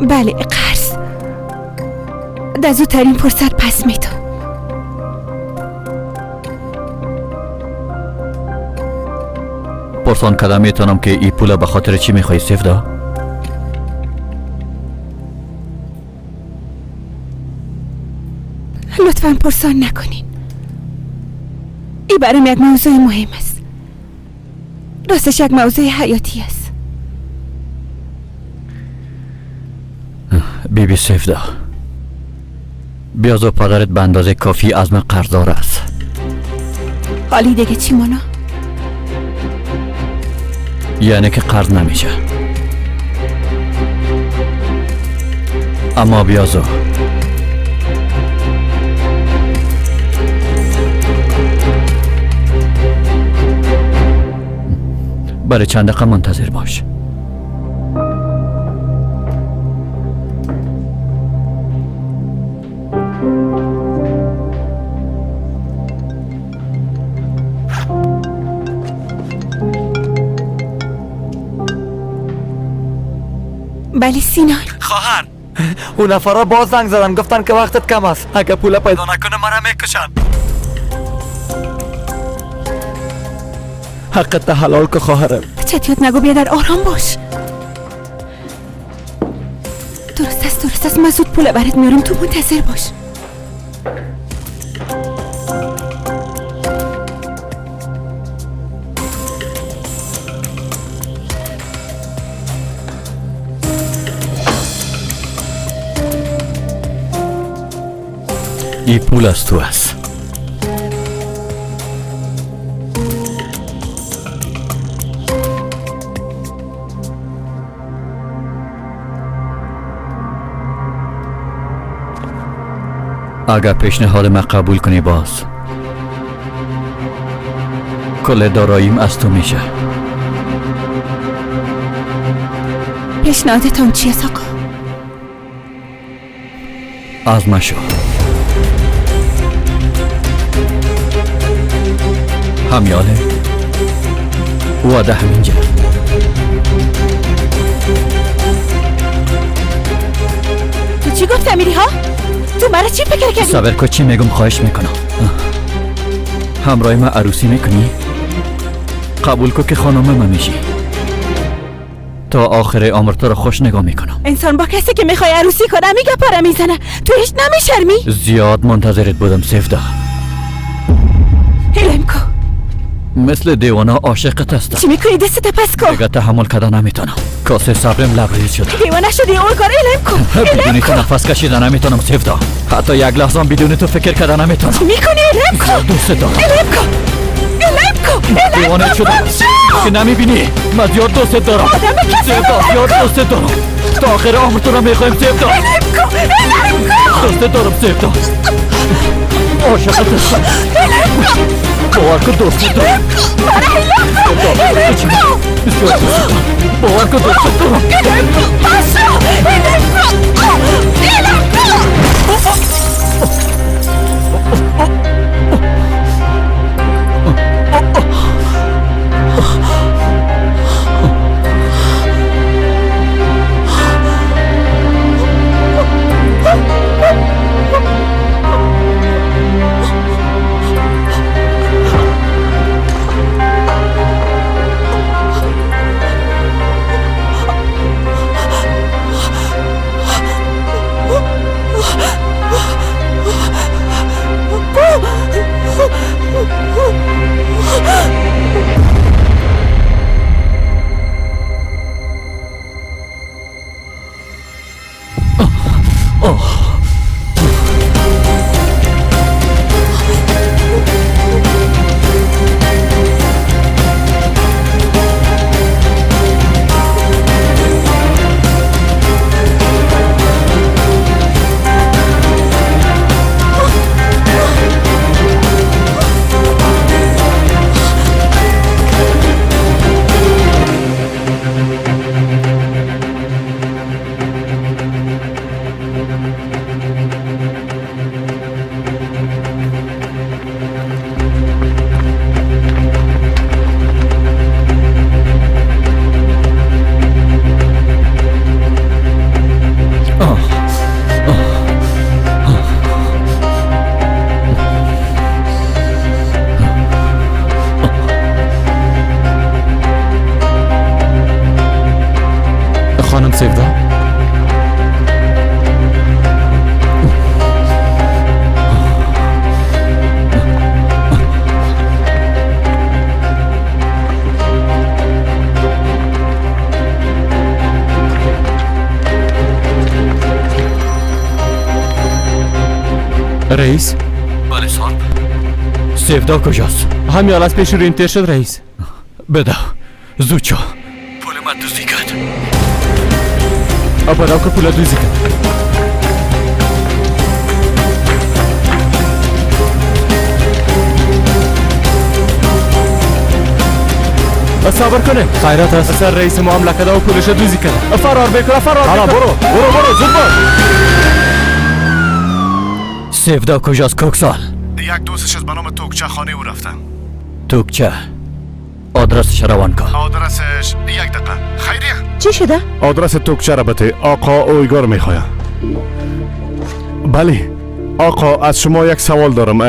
بله قرض. در زودترین فرصت پس میدم.
پرسان کردم میتونم که ای پول به خاطر چی میخوای سیفدا؟
لطفا پرسان نکنین. ای برام یک موضوع مهم است. راستش یک موضوع حیاتی است.
بی بی سیفدا، بیازو پدرت به اندازه کافی از من قرضدار است.
حالی دیگه چی مانا؟
یعنی که قرض نمیشه. اما بیازو برای چند دقیقه منتظر باش.
بله سینان.
خواهر، اون نفرا باز زنگ زدن، گفتن که وقتت کم است، اگه پول پیدا نکنه مرا میکشن. حقت حلال که خواهرم.
چتیات نگو، بیا در آرام باش. درست است درست است، من زود پول برات میارم، تو منتظر باش.
ای پول از تو است. اگر پیشنهاد من قبول کنی باز کل داراییم از تو میشه.
پیشنهادتان چیه آقا؟
از من شو. همیاله واده همینجا.
تو چی گفت امیری ها؟ تو مرا چی فکر کردی؟
صبر کن، چی میگم خواهش میکنم. همراه من عروسی میکنی؟ قبول کن که خانم من میشی. تا آخر عمر تو رو خوش نگاه میکنم.
انسان با کسی که میخوای عروسی کنه میگه پاره میزنه، تو هیچ نمیشرمی؟
زیاد منتظرت بودم سیفدا.
هلم کو.
مثل دیوانه عاشقت هستم.
چی میکنی؟ دستت پس کن.
دیگه تحمل کردن نمیتونم. کاسه صبرم لبریز شده.
دیوانه شدی اون کار. الهم کن.
بدون تو نفس کشیدن نمیتونم سیفدا. حتی یک لحظه هم بدون تو فکر کردن نمیتونم.
چی میکنی؟ الهم کن.
دوست دارم.
الهم کن. الهم کن.
دیوانه شدم که نمیبینی. من زیاد دوست دارم سیفدا، زیاد دوست دارم. تا آخر عمر تو رو میخوایم سیفدا.
الهم کن. الهم کن.
دوست دارم سیفدا. عاشقت هستم. باور کن دوست دارم. بسیار دوست دارم. باور کن دوست دارم.
رئیس؟
بله سارب. سیودا کجاست؟
همین از پیش رینتر شد رئیس.
بده زود شو، پول من دزدی کرد.
بدو که پول دزدی کرد. صبر کنه.
خیرات است.
سر رئیس معامله کرده و پولش دزدی کرد. فرار بکنه، فرار
حالا
بکنه.
برو برو برو زود باش.
سیودا کجاست کوکسال؟
یک دوستش از به نام توکچه خانه او رفتم.
توکچه آدرسش روان کن.
آدرسش یک دقیقه. خیریه
چی شده؟
آدرس توکچه را بده. آقا اویگار میخواه. بله آقا از شما یک سوال دارم.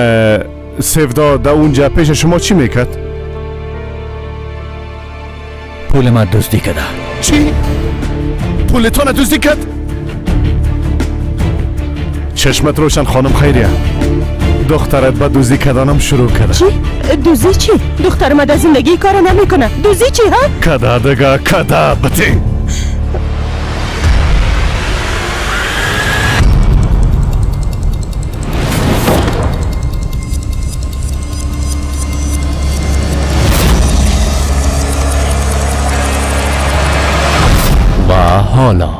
سیودا در اونجا پیش شما چی میکرد؟
پول من دزدی کرده.
چی؟ پولتان دزدی کرد؟ چشمت روشن خانم خیریه، دخترت به دزدی کردنم شروع کرده.
چی؟ دزدی چی؟ دختر ما در زندگی کار نمیکنه. دزدی چی ها؟
کده دیگه کده بتی.
و حالا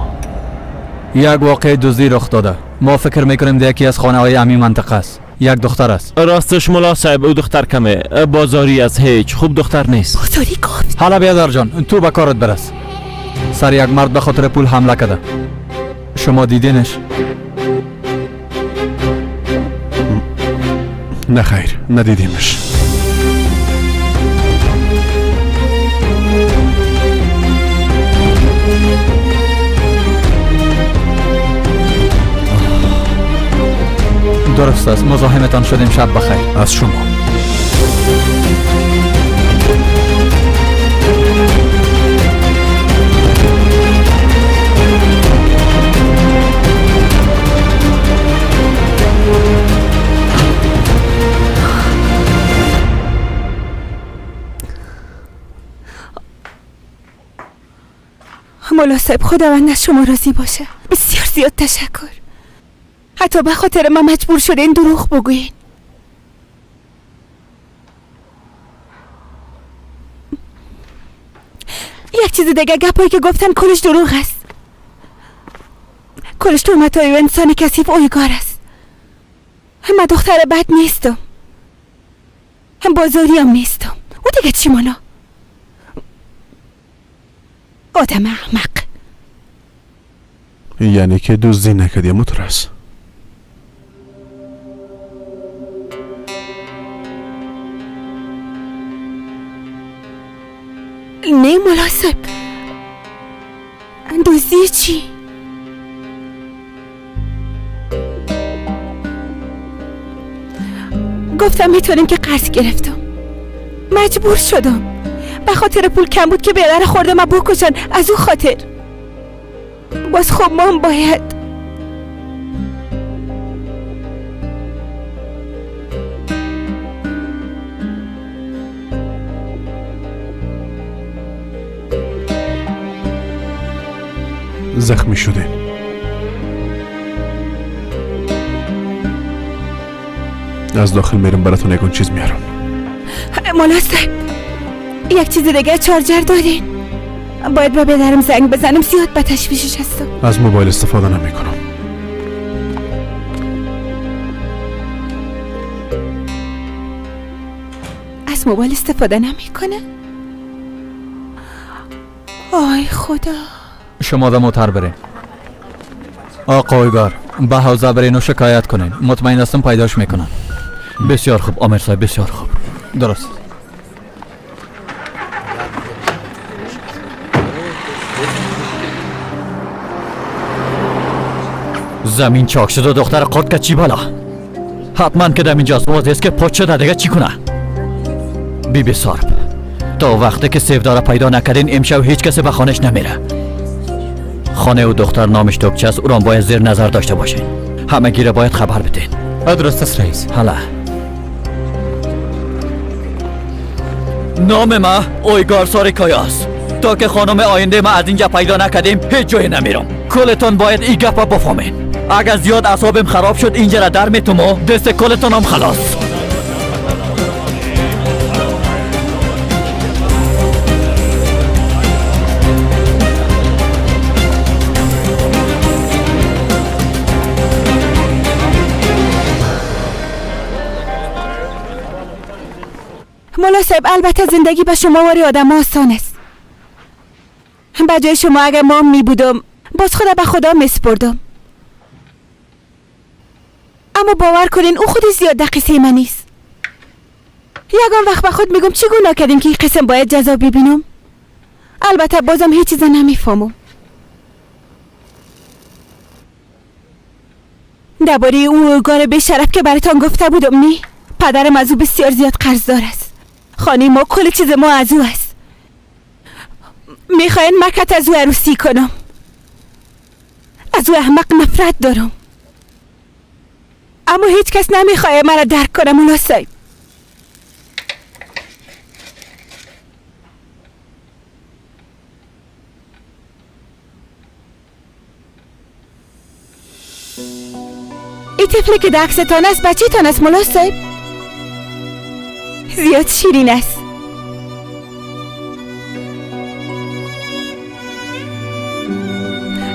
یک واقعه دزدی رخ داده. ما فکر میکنیم در یکی از خانه های امی منطقه است. یک دختر است.
راستش ملا صاحب او دختر کمه بازاری از هیچ خوب دختر نیست.
بازاری گفت.
حالا بیادر جان تو به کارت برس. سر یک مرد به خاطر پول حمله کرده. شما دیدینش؟
نه خیر ندیدیمش.
درست است، مزاحمتان شدیم. شب بخیر.
از شما.
مولا صاحب خداوند از شما راضی باشه. بسیار زیاد تشکر. حتی به خاطر من مجبور شده این دروغ بگوین. یک چیز دیگه، گپایی که گفتن کلش دروغ است. کلش تهمت‌های و انسان کثیف اویگار است. من دختر بد نیستم، هم بازاری هم نیستم. او دیگه چی مانا؟ آدم احمق.
یعنی که دزدی نکردی مترس.
نه مولا صاحب، دزدی چی؟ گفتم میتونیم که قرض گرفتم، مجبور شدم. به خاطر پول کم بود که بیادر خورده ما بکشن. از او خاطر باز خب ما هم باید.
زخمی شده. از داخل میرم براتون یکون چیز میارم.
مولا صاحب یک چیز دیگه، چارجر دارین؟ باید به پدرم زنگ بزنم، زیاد به تشویشش هستم.
از موبایل استفاده نمی کنم.
از موبایل استفاده نمیکنه؟ آی خدا.
شما در موتر برین. آقا اویگار به حوزه برین و شکایت کنین. مطمئن هستم پیداش میکنن.
بسیار خوب آمر صاحب، بسیار خوب.
درست.
زمین چاک شد و دختر قرد که چی بالا؟ حتما که در اینجاست. واضح است که پاچ شده دیگه چی کنه؟ بی بی سارب تا وقتی که سیفدار پیدا نکردین امشب هیچ کسی به خانهش نمیره. خانه و دختر نامش توکچه است، او را باید زیر نظر داشته باشین. همه گیره باید خبر بدین.
درست است رئیس.
حالا نام ما اویگار ساریکایاست. تا که خانم آینده ما از اینجا پیدا نکردیم هیچ جای نمیرم. کلتان باید این گپ بفهمین. Агар зиёд асобем хароб шуд, инҷара дар метуму дасти култонам халос.
ملا صاحب، البته زندگی به شما واری آدم آسان است. به جای شما اگر ما می بودم باز خدا به خدا می سپردم. اما باور کنین او خود زیاد در قصه من نیست. یگان وقت به خود میگم چی گناه کردیم که این قسم باید جزا ببینم. البته بازم هیچ چیز نمیفهمم. درباره او گار به شرف که براتان گفته بودم نی، پدرم از او بسیار زیاد قرضدار است. خانه ما کل چیز ما از او است. میخواین مکت از او عروسی کنم. از او احمق نفرت دارم. اما هیچ کس نمیخواه مرا درک کنه مولا صاحب. ای طفلی که در عکستان است بچه تان است مولا صاحب؟ زیاد شیرین است.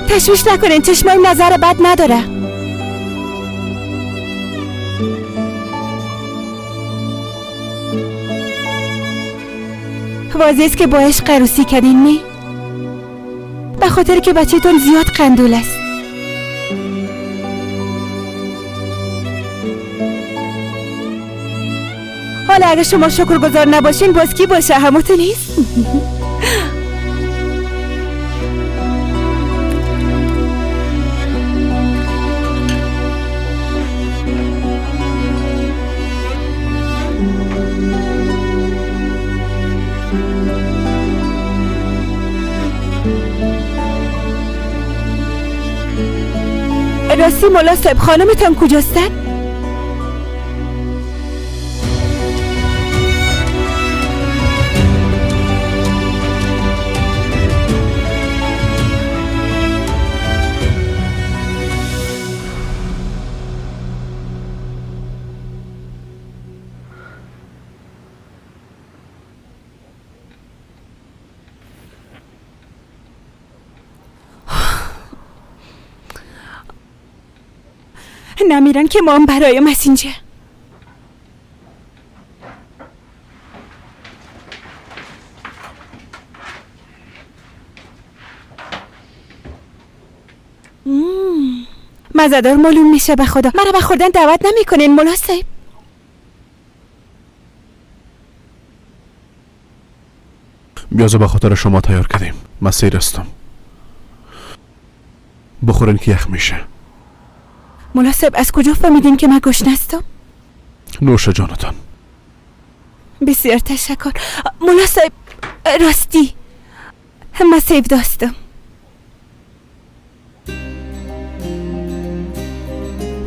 تشویش نکنین، چشمایم نظر بد نداره. واضح است که با عشق عروسی کردین نی؟ به خاطر که بچه‌تون زیاد قندول است. حالا اگه شما شکرگزار نباشین باز کی باشه؟ همتون نیست؟ راستی مولا صاحب خانمتان کجاستن؟ نمیرن که ما هم برای مسینجه. مزدار معلوم میشه به خدا. مرا به خوردن دعوت نمیکنین مولا صاحب؟
بیازو به خاطر شما تیار کردیم. من سیر هستم. بخورین که یخ میشه.
مولا صاحب از کجا فهمیدین که من گشنه هستم؟
نوش جانتان.
بسیار تشکر مولا صاحب. راستی من سیف داستم.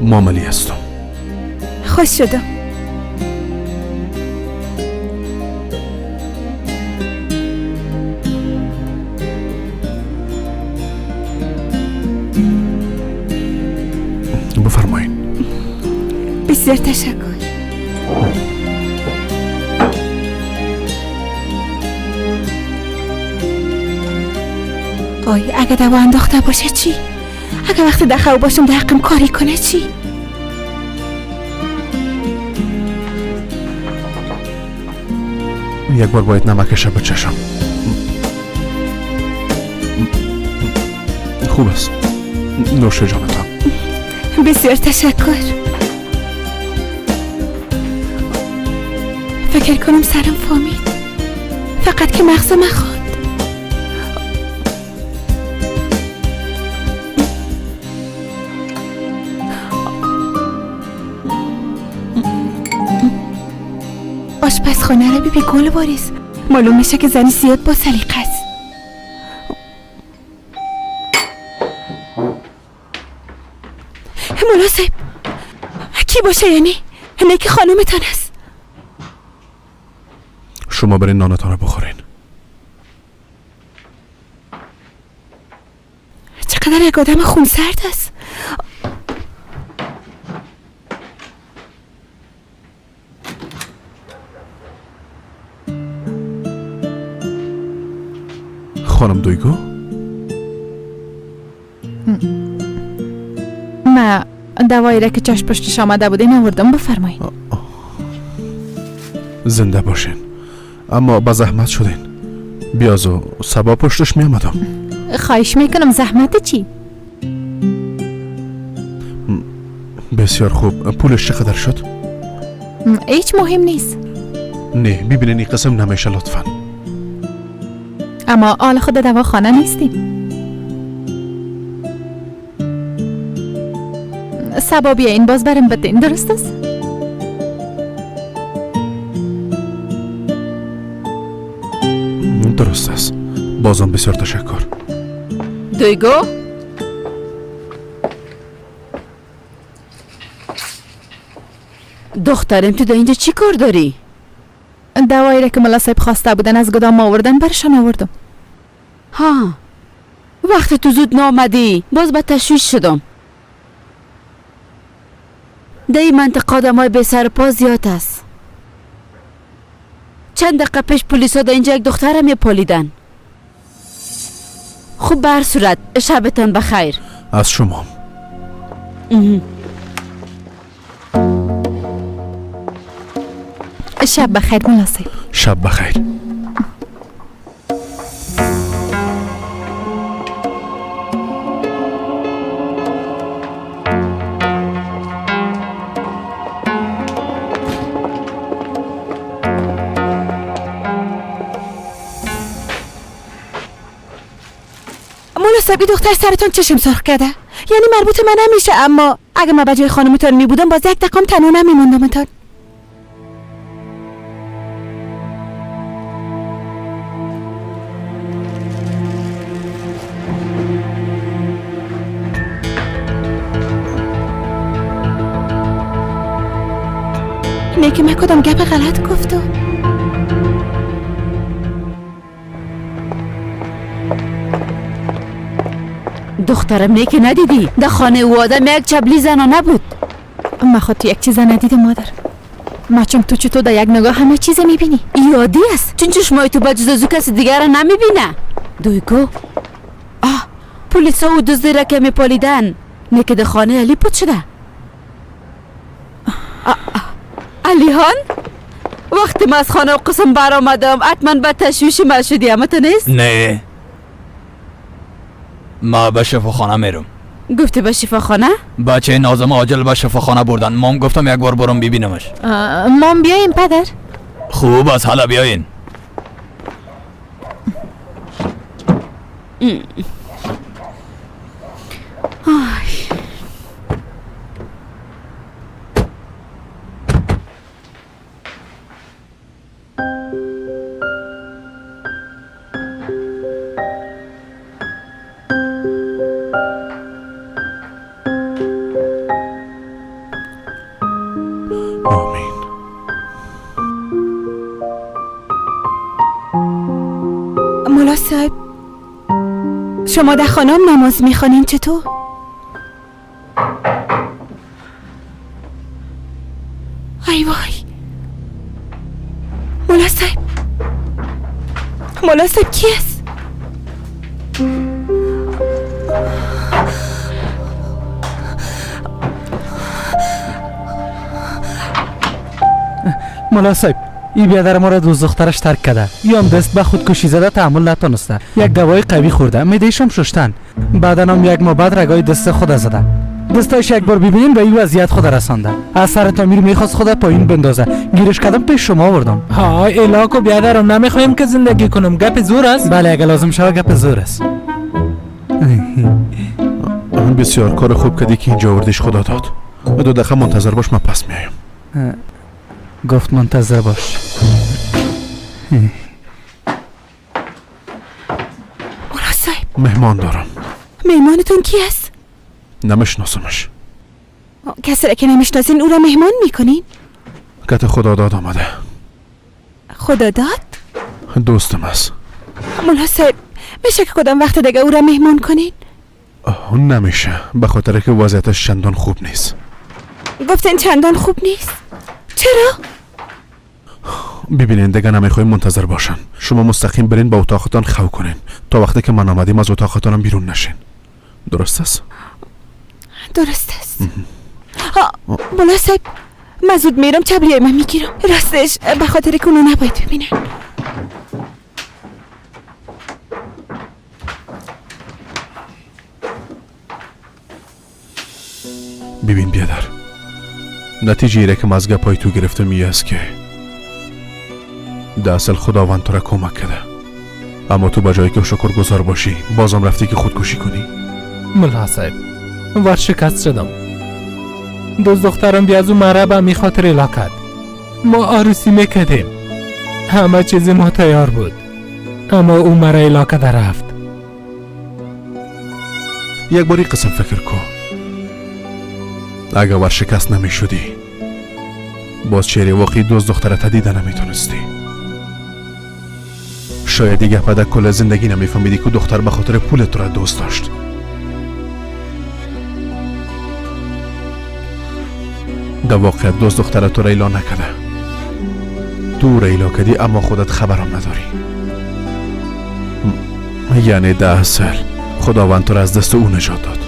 ماملی هستم.
خوش شدم.
بفرمایید.
بسیار تشکر. آی اگه دوا انداخته باشه چی؟ اگه وقتی دخو باشم در حقم کاری کنه چی؟
یک بار باید نمکش بچشم. خوب است. نوش جانتان.
بسیار تشکر. فکر کنم سرم فهمید. فقط که مغزم خواند. آشپزخانه را ببین گل باریز. معلوم میشه که زنی زیاد با سلیقه است. مولا صاحب کی باشه یعنی؟ نه که خانومتان است.
شما برین نانتان رو بخورین.
چقدر یک آدم خونسرد است.
خانم دویگو؟
ما دوایی را که چشم پشتش آمده بودین آوردم، بفرمایید.
زنده باشین، اما به زحمت شدین. بیازو سبا پشتش می آمدم.
خواهش میکنم، زحمت چی؟
بسیار خوب، پولش چقدر شد؟
هیچ مهم نیست.
نه ببینین این قسم نمیشه لطفا.
اما آل خود دواخانه نیستیم. سبا بیاین باز برم بدین، درست است؟
درست است. بازم بسیار تشکر.
دویگو دخترم تو در اینجا چی کار داری؟
دوایی را که ملا صاحب خواسته بودن از گدام آوردن برشان آوردم.
ها وقتی تو زود نامدی باز به تشویش شدم. در این منطقه آدمای به سر پا زیاد است. چند دقیقه پیش پلیسا در اینجا یک دختر میپالیدن. خوب به هر صورت شبتان بخیر.
از شما.
شب بخیر ملا صاحب.
شب بخیر.
ملا صاحب دختر سرتون چشم سرخ کرده، یعنی مربوط من نمیشه، اما اگه من به جای خانمتون میبودم باز یک دقیقه تنها نمیموندمتون. نه که من کدام گپ غلط گفتم؟ دخترم نه که ندیدی در خانه او آدم یک چبلی زنانه بود.
ما خود تو یک چیز ندیدم مادر. ما چون تو چطور در یک نگاه همه چیز میبینی؟
یادی است چون چشمای تو به جز از او کسی دیگر را نمیبینه. دویگو آه پلیسا و دزدی را که میپالیدن نه که در خانه علی پود شده. علیهان وقتی ما از خانه و قسم برآمدم حتما به تشویش ما شدی، اما تو نیست؟
نه ما به شفاخانه میرم.
گفتی به شفاخانه؟
بچه نازم عاجل به شفاخانه بردن. مام گفتم یک بار برم ببینمش.
مام بیایم پدر؟
خوب از حالا بیاین.
ملا صاحب شما در خانم نماز میخوانین چطور؟ ای وای ملا صاحب، ملا صاحب کی است؟
ملا صاحب این بیادر ما را دوست دخترش ترک کرده، یا هم دست به خودکشی زده تحمل نتونسته، یک دوای قوی خورده، معده‌اش هم ششتن، بعدا هم یک ماه بعد رگای دست خود زده. دستایش یک بار ببینیم به این وضعیت خود رسانده. از سر تعمیر میخواست خود پایین بندازه، گیرش کردم پیش شما آوردم.
های الاکو بیادرم نمیخوایم که زندگی کنم، گپ زور است؟
بله اگه لازم شوه گپ زور است.
بسیار کار خوب کردی که اینجا آوردیش، خدا داد. 2 دقیقه منتظر باش من پس میایم.
گفت منتظر باش.
ملا صاحب
مهمان دارم.
مهمانتون کی است؟
نمیشناسمش.
کسی را که نمیشناسین او را مهمان میکنین؟
کت خدا داد آمده.
خدا داد؟
دوستم است.
ملا صاحب میشه که کدام وقت دیگه او را مهمان کنین؟
نمیشه، به خاطر که وضعیتش چندان خوب نیست.
گفتین چندان خوب نیست؟ چرا؟
Бибинен, дига намехоҳем мунтазир бошанд. Шумо мустақим бирин ба утоқатон хав кунен. То вақте ки ман омадем аз утоқатонам берун нашен. Дуруст аст?
Дуруст аст. Мулло соҳиб, ман зуд мерам, чаблиҳои ман мегирам. Ростеш, ба хотире ки оно набояд бибинанд.
Бибин биадар, натиҷаере ки ман аз гапҳои ту гирифтам ие аст ки дар асл худованд тура кӯмак карда, аммо ту ба ҷое ки шукргузор бошӣ бозам рафтӣ ки худкушӣ кунӣ.
Мулло соҳиб, варшикаст шудам. Дӯст духтарам биазу мара ба ҳамин хотир эъло кард. Мо арӯсӣ мекардем, ҳама чизи мо тайёр буд, аммо ӯ мара эъло карда рафт.
Як бори қисм фикр кун, агар варшикаст намешудӣ боз чеҳраи воқеии дӯст духтарата дида наметонистӣ. Шояд дигар пада кулли зиндагӣ намефаҳмидӣ ки духтар ба хотири пули тура дӯст дошт. Дар воқеият дӯст духтара тура эълон накарда, ту ӯро эълон кардӣ, аммо худат хабарам надорӣ. Яъне дар асл худованд тура аз дасти ӯ наҷот дод.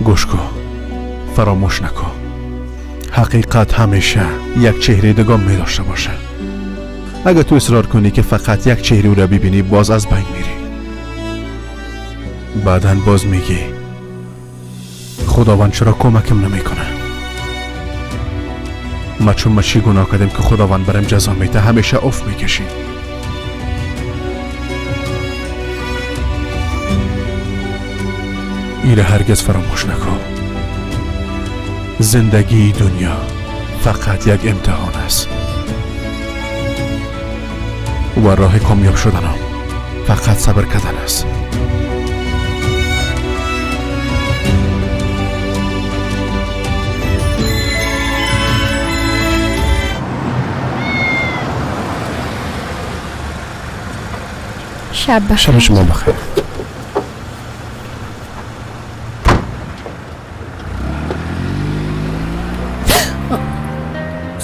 Гӯш кун, фаромӯш накун, ҳақиқат ҳамеша як чеҳраи дигом медошта бошад. Агар ту исрор кунӣ ки фақат як чеҳраи ӯро бибинӣ, боз аз байн мерӣ. Баъдан боз мегӣ худованд чаро кӯмакам намекунад? Ма чун ма чӣ гуноҳ кардем ки худованд барам ҷазо медиҳад, ҳамеша уф мекашӣ. Ире ҳаргиз фаромӯш накун, зиндагии дунё фақат як имтиҳон аст ва роҳи комёб шуданам фақат сабр кардан аст.
Шаб бахайр.
Шаби шумо бахайр.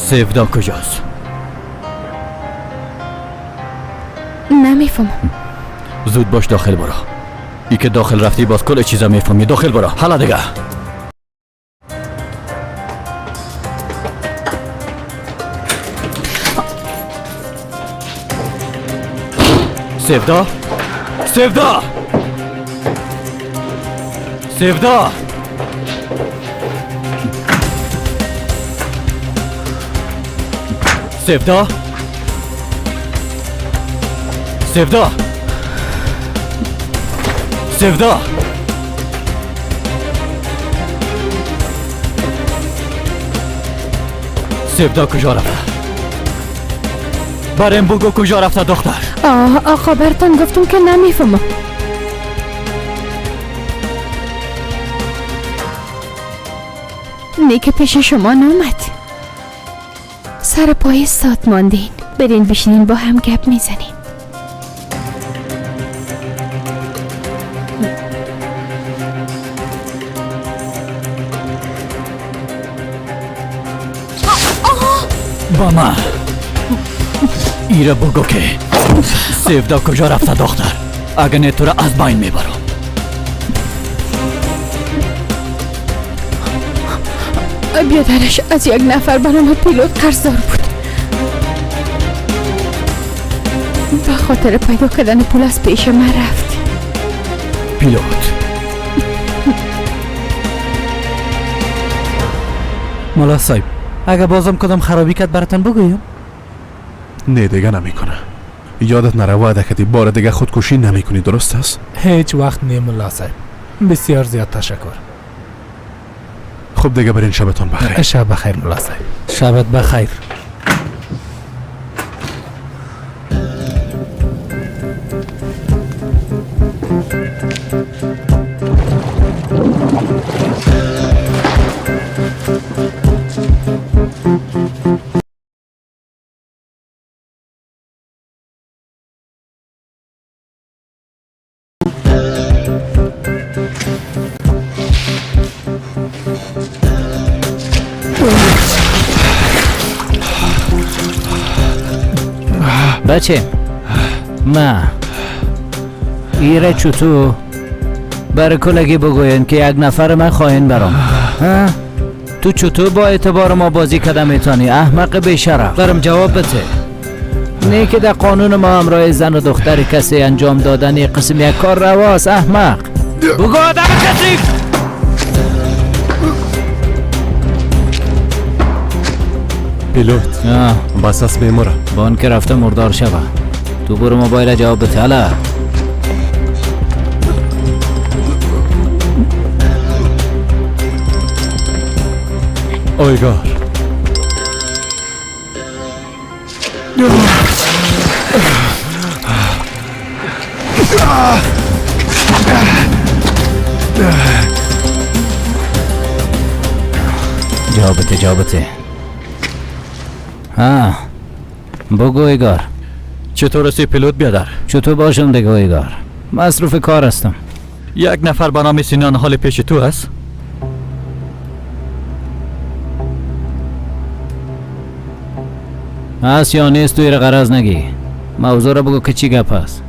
Севда куҷост?
Намефаҳмам.
Зуд бош, дохил баро. И ки дохил рафтӣ боз кулли чиза мефаҳмӣ. Дохил баро, ҳала дига. Севда? Севда! Севда! Севда? Севда! Севда! Севда куҷо рафта? Барем бугӯ куҷо рафта духтар?
Оҳ, оқо, бартон гуфтам ки намефаҳмам. Не ки пеши шумо наомад. Сар пои сот мондин. برین بشینین با هم گپ میزنیم.
با ما ایره بگو که سیودا کجا رفته دختر، اگه نه تو را از بین میبرم.
بیادرش از یک نفر به نام پیلوت قرضدار بود. به خاطر پیدا کردن پول از پیش من رفت.
پیلوت.
مولا صاحب، اگه بازم کدام خرابی کرد براتون بگویم؟
نه دیگه نمیکنه. یادت نره وعده کردی بار دیگه خودکشی نمیکنی، درست است؟
هیچ وقت نه مولا صاحب. بسیار زیاد تشکر.
خب دیگه برین، شبتان بخیر.
شب بخیر مولا صاحب.
شبت بخیر. بچه ما ایره چطور برای کلگی بگوین که یک نفر من خواهین برام. ها؟ تو چطور با اعتبار ما بازی کردم میتونی احمق بیشرف؟ برم جواب بده. نه که در قانون ما همراه زن و دختر کسی انجام دادن قسم یک کار رواست احمق. بگو آدم کسی.
پیلوت بس است میموره.
بان که رفته مردار شوه. تو برو موبایل جواب بده. حالا
اویگار
جواب بده جواب بده. ها بگو ایگار.
چطور هستی پیلوت بیادر؟
چطور باشم دیگه ایگار، مصروف کار هستم.
یک نفر به نام سینان حال پیش تو است؟
هست یا نیست توی را غرض نگی. موضوع را بگو که چی گپ است.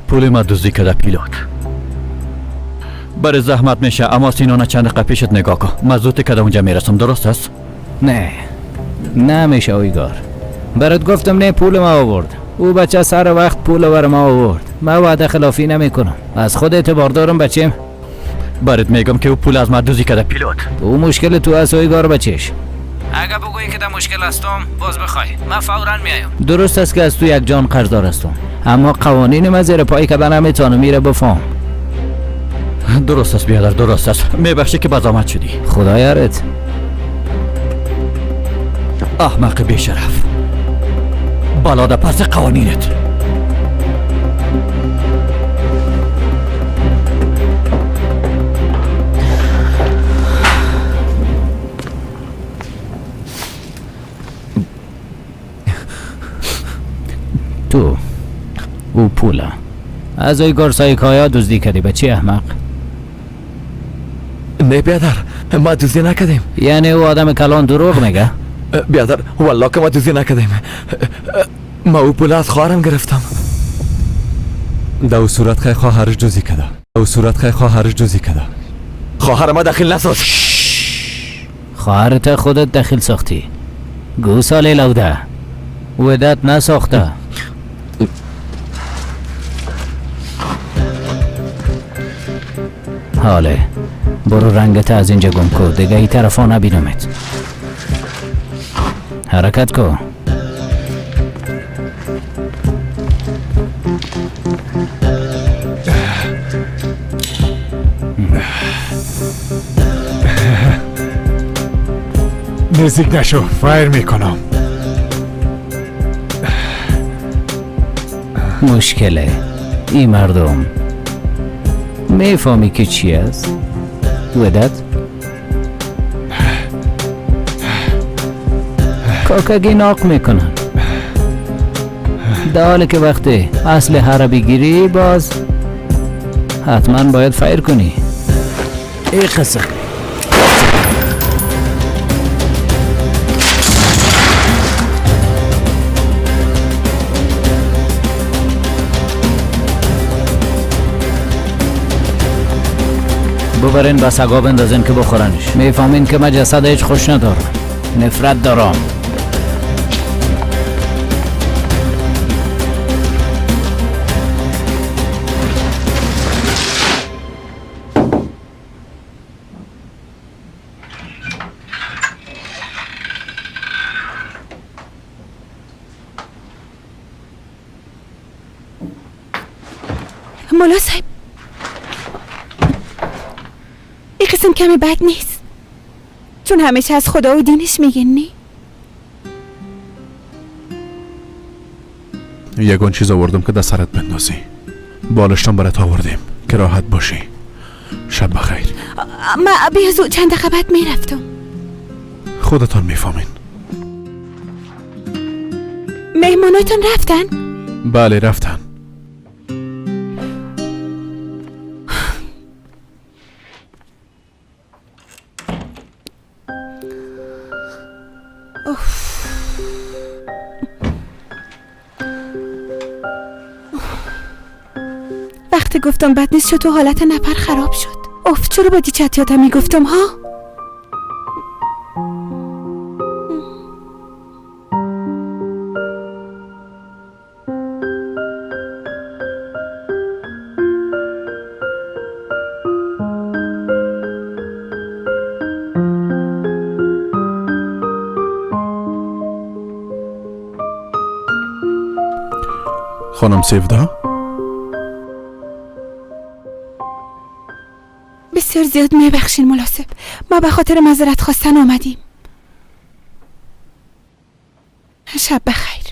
پول ما دزدی کرده پیلوت. برای زحمت میشه اما سینان چند دقیقه پیشت نگاه کن. من زود که اونجا میرسم. درست است؟
نه نمیشه اویگار. برات گفتم نه پول ما آورد. او بچه سر وقت پول بر ما آورد. من وعده خلافی نمیکنم. از خود اعتبار دارم بچم.
برات میگم که او پول از ما دزدی کرده پیلوت.
او مشکل تو است اویگار بچش. اگه بگویی که در مشکل هستم باز بخوای من فورا میایم. درست است که از تو یک جان قرضدار هستم، اما قوانین من زیر پای کردن نمیتونم. میره بفهم.
درست است بیادر، درست است. میبخشی که بزامت شدی.
خدا یارت.
احمق بیشرف، بلا در پس قوانینت.
تو او پولا از ای گارسای کایا دزدی کردی بچه احمق.
نه بیادر ما دزدی نکردیم.
یعنی او آدم کلان دروغ میگه؟
بیادر والله که ما دزدی نکردیم. ما او پول از خواهرم گرفتم.
در او صورت خی خواهرش دزدی کرده. او صورت خی خواهرش دزدی کرده.
خواهر ما دخیل نساز.
خواهرت خودت دخیل ساختی. گوساله لوده ودت نساخته. حاله برو رنگت از اینجا گم کو، دیگه ای طرفا نبینمت. حرکت کو.
نزدیک نشو، فایر میکنم.
مشکله این مردم میفهمی که چی است؟ ودت کاکگی ناق میکنن. در حالی که وقتی اصل هره بگیری باز حتما باید فایر کنی. ای قصه ببرین با سگا بندازین که بخورنش. میفهمین که من جسد هیچ خوش ندارم، نفرت دارم.
مولا صاحب این قسم کمی بد نیست، چون همیشه از خدا و دینش میگن. نی
یگان چیز آوردم که در سرت بندازی. بالشتم برات آوردیم که راحت باشی. شب بخیر.
ما بیازو چند دقیقه بعد میرفتم.
خودتان میفهمین.
مهماناتون رفتن؟
بله رفتن.
وقتی گفتم بد نیست شد تو حالت نفر خراب شد. اوف چرا با دیچتیاتم میگفتم ها؟
خانم سیودا؟
بسیار زیاد میبخشین مناسب. ما به خاطر معذرت خواستن آمدیم. شب بخیر.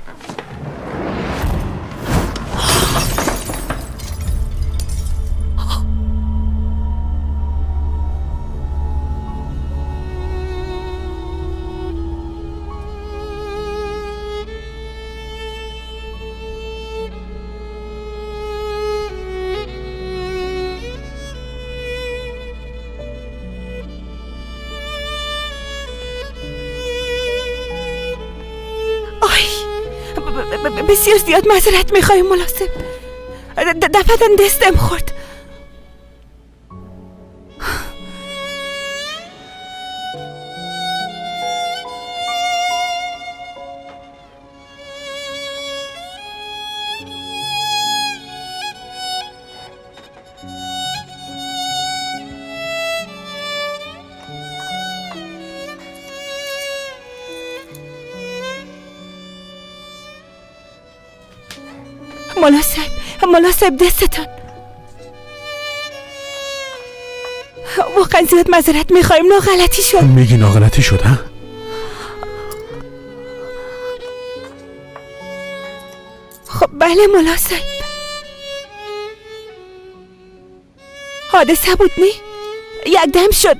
بسیار زیاد معذرت میخوایم مناسب. دفعتا دستم خورد. ملا صاحب دستتان. واقعا زیاد معذرت میخوایم، ناغلطی شد.
میگی ناغلطی شد ها؟
خب بله ملا صاحب، حادثه بود نی؟ یک دم شد،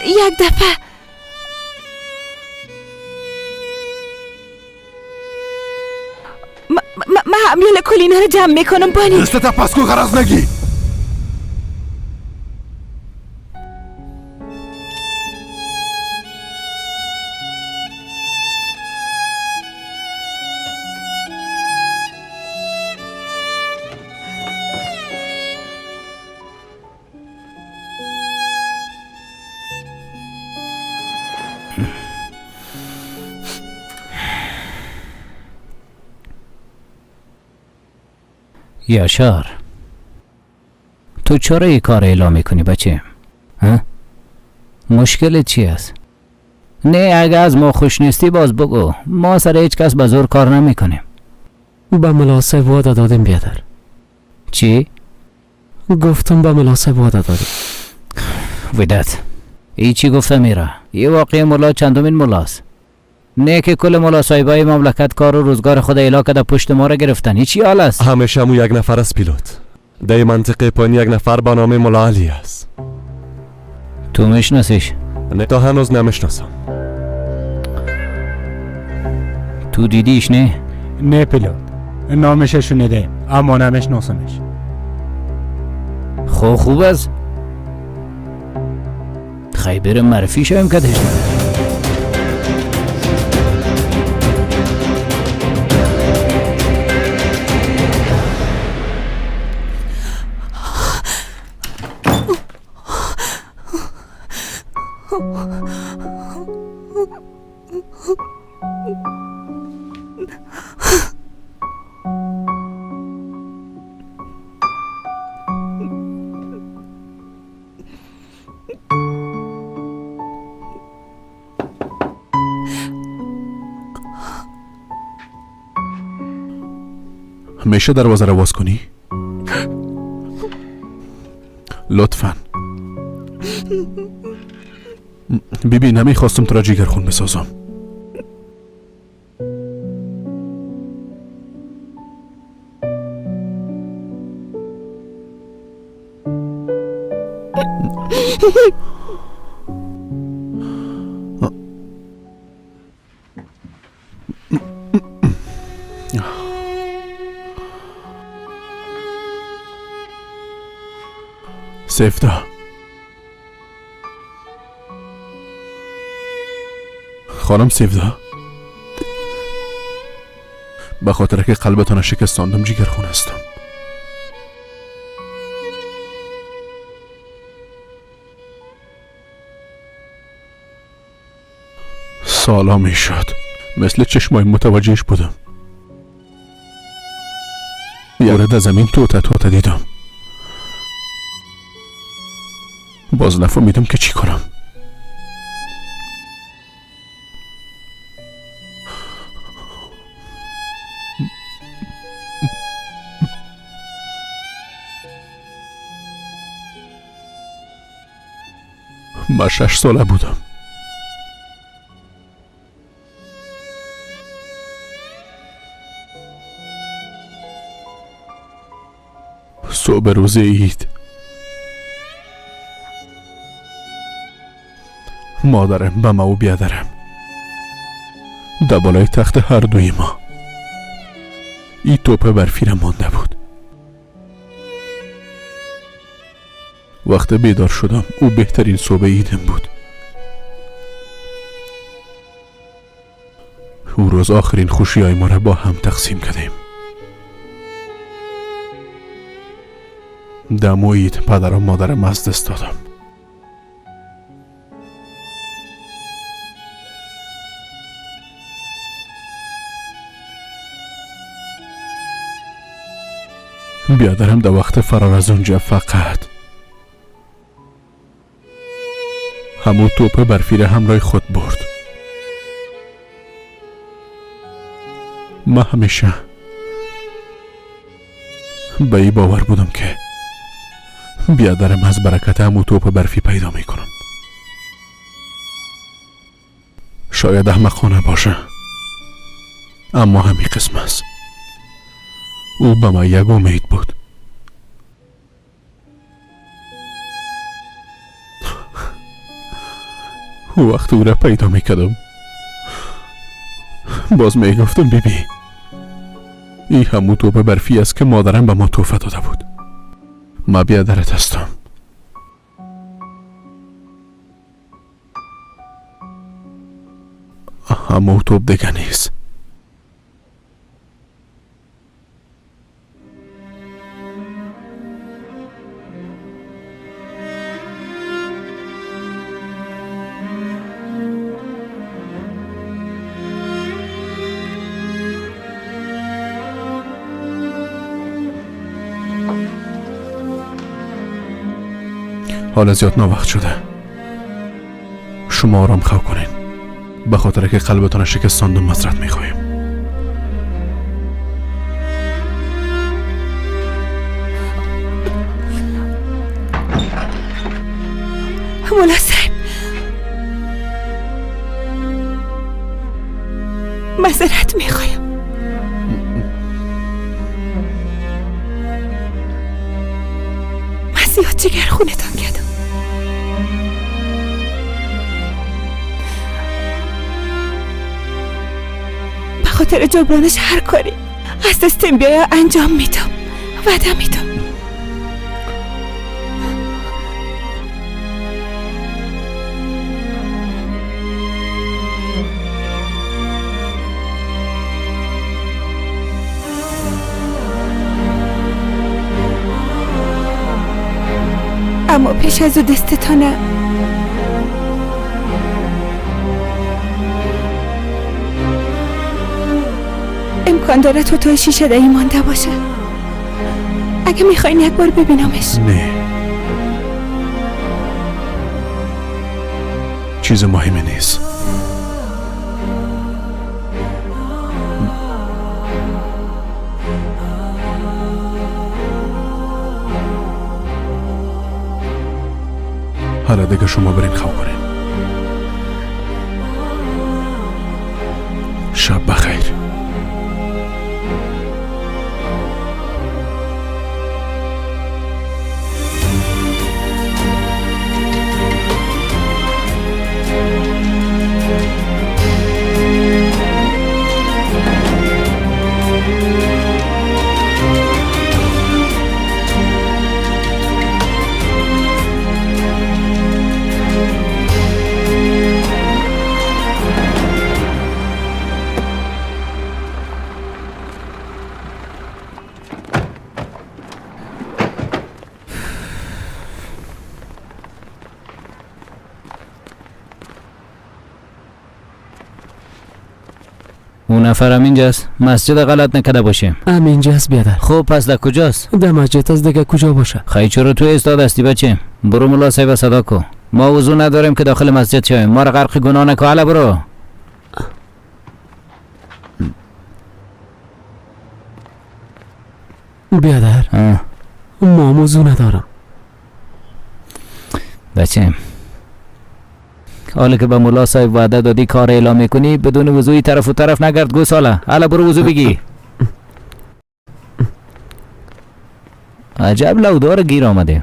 یک دفعه. ما امیال کلینا رو جمع میکنم بانی.
دستت پس کو غرض نگی.
یاشار، تو چرا این کار اعلام میکنی بچه؟ ها؟ مشکل چی است؟ نه اگه از ما خوش نیستی باز بگو، ما سر هیچ کس به زور کار نمیکنیم.
به ملا صاحب وعده دادیم بیادر.
چی؟
گفتم به ملا صاحب وعده دادیم.
ودت ای چی گفته میره؟ یه واقعی ملا چندمین ملاست؟ نه که کل ملا صاحبای مملکت کار و روزگار خود اعلا کده پشت ما را گرفتن. هیچ حال است؟
همیشه مو یک نفر است پیلوت. در منطقه پایین یک نفر به نام ملا علی است.
تو میشناسیش؟
نه تا هنوز نمیشناسم.
تو دیدیش نه؟
نه پیلوت، نامش شنیده اما نمیشناسمش.
خب خوب است. خیبر معرفی شویم کدش.
میشه دروازه رو باز کنی؟ لطفا. بیبی نمیخواستم تو را جیگرخون بسازم. سفتا، خانم سفدا، به خاطر که قلبتان شکستاندم جیگرخون هستم. سالا میشد. مثل چشمای متوجهش بودم. یه از زمین توته توته دیدم. باز نفهمیدم که چی کنم. من 6 ساله بودم. صبح روز عید مادرم به ما و بیادرم در بالای تخت هر دوی ما ای توپ برفی را مانده بود. وقت بیدار شدم او بهترین صبح عیدم بود. او روز آخرین خوشی های ما را با هم تقسیم کردیم. دم و عید پدر و مادرم از دست دادم. بیادرم در وقت فرار از اونجا فقط همو توپ برفی را همراه خود برد. من همیشه به این باور بودم که بیادرم از برکت همو توپ برفی پیدا میکنم. شاید احمقانه باشه، اما همین قسم است. او به من یک امید بود. او وقت او را پیدا میکردم باز میگفتم بیبی ای همو توپ برفی است که مادرم به ما تحفه داده بود. ما بیادرت هستم. اما توپ دیگه نیست. حالا زیاد ناوقت شده. شما آرام خو کنین. به خاطر که قلبتان شکستاندم معذرت میخواهیم.
مولا صاحب معذرت میخوایم. من زیاد جگر خونتان کردم. خاطر جبرانش هر کاری از دستم بیاید انجام میدم. وعده میدم. اما پیش از او دستتانه امکان داره تو توی شیشه دهی مانده باشه. اگه میخواین یک بار ببینمش.
نه، چیز مهمی نیست. حالا دیگه شما برین خواب کنین. شب بخیر.
او نفر هم اینجاست. مسجد غلط نکرده باشیم.
هم اینجاست بیادر.
خب پس در کجاست؟
در مسجد از دیگه کجا باشه؟
خیلی چرا تو استاد هستی بچه؟ برو ملا صاحب صدا کو. ما وضو نداریم که داخل مسجد شویم. ما را غرق گناه نکو. حالا برو.
بیادر ما وضو ندارم
بچه. حالا که به ملا صاحب وعده دادی کار اعلام میکنی، بدون وضوی طرف و طرف نگرد گوساله. حالا برو وضو بگی. عجب لودار گیر آمده.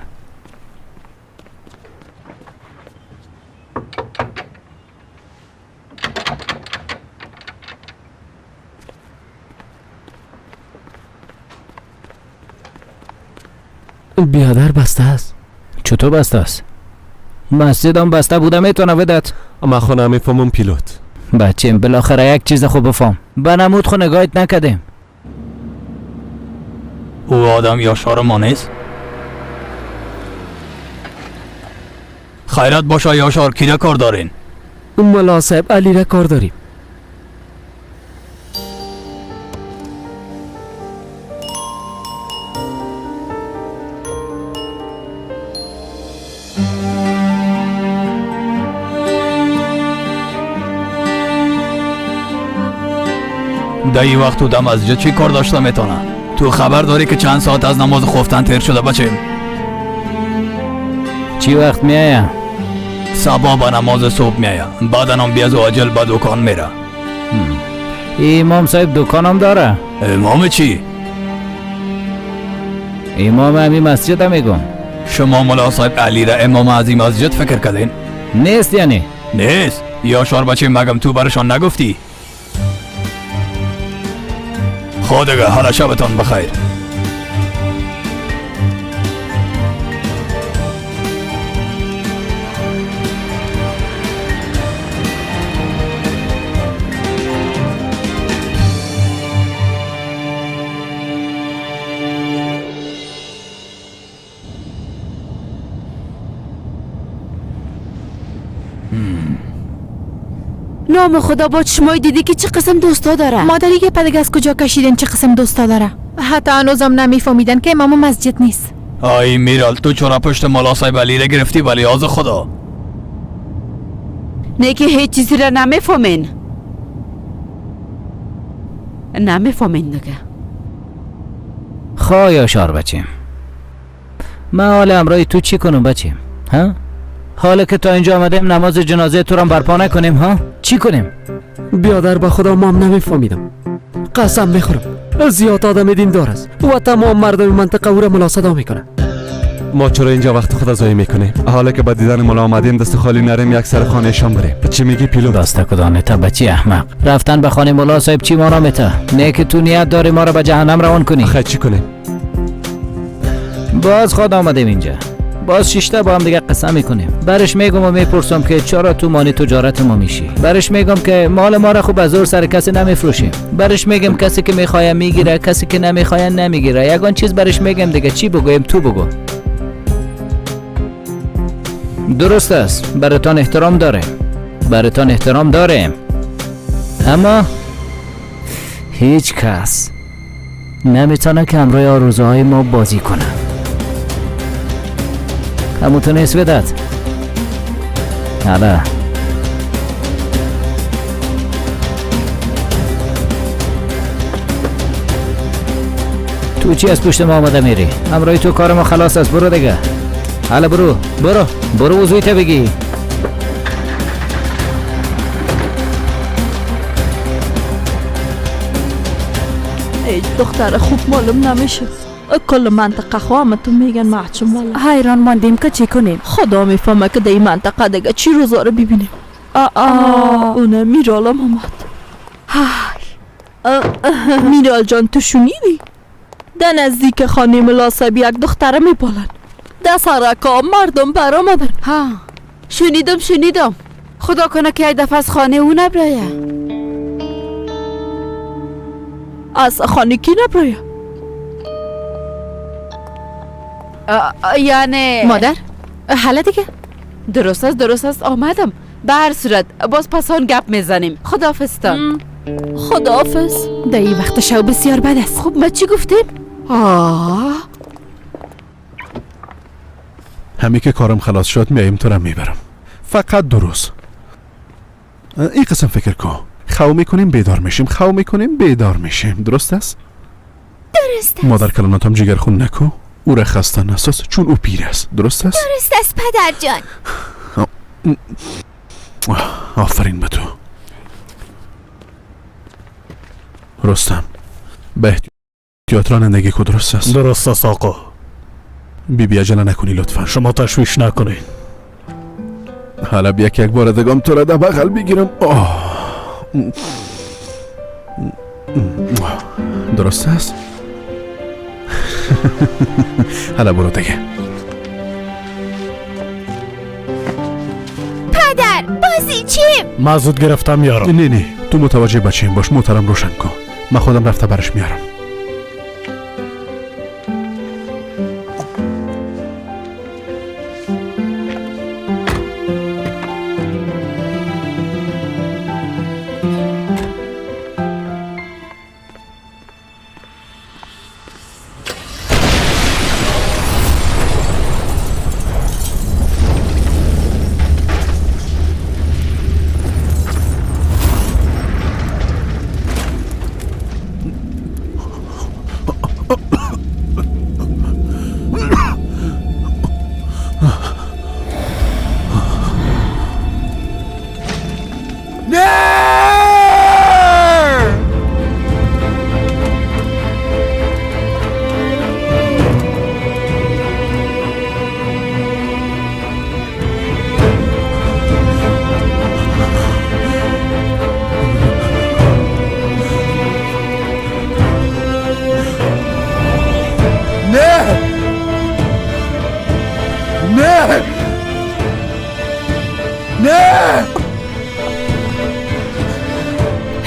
بیادر بسته است.
چطور بسته است؟ مسجد هم بسته بوده میتونه ودت.
ما خونه میفهمم پیلوت.
بچیم بالاخره یک چیز خوب بفهم. به نمود خو نگاهت نکردیم.
او آدم یاشار ما نیست؟ خیرت باشه یاشار، کی را کار دارین؟
ملا صاحب علی را کار داریم.
در این وقت تو در مسجد چی کار داشته میتونه؟ تو خبر داری که چند ساعت از نماز خفتن تیر شده بچیم؟
چی وقت میایه؟
صبا به نماز صبح میایه، بعدا هم بیز و عجل به دکان میره.
امام صاحب دکان هم داره؟
امام چی؟
امام همی مسجد هم میگم.
شما ملا صاحب علی را امام از این مسجد فکر کردین؟
نیست یعنی؟
نیست. یا شار بچه مگم تو برشان نگفتی؟ خودگه حالا شبتان بخیر.
نام خدا با چشمای دیدی که چه قسم دوستا داره.
مادری که پدگ از کجا کشیدن چه قسم دوستا داره؟ حتی هنوزم نمیفهمیدن که امام مسجد نیست.
آی میرال تو چرا پشت ملا صاحب علی را گرفتی؟ ولی از خدا
نه که هیچ چیزی را نمیفهمین. نمیفهمین دیگه.
خوایا شار بچیم، من حال امرای تو چی کنم بچیم؟ ها؟ حالا که تا اینجا آمدیم نماز جنازه تو را برپا نکنیم ها؟ چی کنیم؟
بیادر به خدا ما هم نمیفهمیدم. قسم میخورم زیاد آدم دیندار است و تمام مردم منطقه او را ملا صدا میکنه.
ما چرا اینجا وقت خود ضایع میکنیم؟ حالا که با دیدن ملا آمدیم دست خالی نریم، یک سر خانه شام بریم. چی میگی پیلو؟
دست کدانه تا بچی احمق. رفتن به خانه ملا صاحب چی ما را میته؟ نه که تو نیت داری ما را به جهنم روان کنی.
خیر چی کنیم؟
باز خود آمدیم اینجا، باز شیشته با هم دیگه قصه میکنیم. برش میگم و میپرسم که چرا تو مانی تجارت ما میشی. برش میگم که مال ما را خوب از زور سر کسی نمیفروشیم. برش میگم کسی که میخواد میگیره، کسی که نمیخواد نمیگیره. یگان چیز برش میگم دیگه. چی بگویم؟ تو بگو. درست است، براتان احترام داریم، براتان احترام داریم، اما هیچ کس نمیتونه که همراه آرزوهای ما بازی کنه. همون تو نیست بدد. حالا تو چی از پشت ما آمده میری؟ همراه تو کار ما خلاص است. برو دیگه. حالا برو برو برو وضوی تا بگی.
ای دختر خوب معلوم نمیشه. کل منطقه خو تو میگن معچم والا.
حیران ماندیم که چی کنیم.
خدا میفهمه که در این منطقه دیگه چی روزا رو ببینیم. اونه میرالم آمد. میرال جان تو شنیدی؟ در نزدیک خانه ملا صاحب یک دختره میپالن. در سرکا مردم برآمدن.
ها شنیدم شنیدم. خدا کنه که یک دفعه از خانه او نبرایه.
از خانه کی نبرایه؟
یعنی
مادر حالا دیگه
درست است درست است آمدم. به هر صورت باز پسان گپ میزنیم. خداحافظتان.
خداحافظ.
در این وقت شب بسیار بد است.
خب ما چی گفتیم؟ آه
همی که کارم خلاص شد میایم تو را میبرم. فقط 2 روز. این قسم فکر کن. خو میکنیم بیدار میشیم، خو میکنیم بیدار میشیم. درست است؟
درست است.
مادر کلاناتم جگر خون نکو، او را خسته نساز چون او پیر است. درست است؟
درست است پدر جان.
آفرین به تو. رستم به احتیاط رانندگی کو. درست است؟
درست است آقا.
بی بی عجله نکنی لطفا.
شما تشویش نکنی.
حالا بیا که یک بار دگم تو را در بغل بگیرم. آه. درست است؟ حالا برو دیگه.
پدر بازی چیم؟
من زود گرفتم میارم.
نه نه تو متوجه بچه‌م باش، موترم روشن کن. من خودم رفته برش میارم.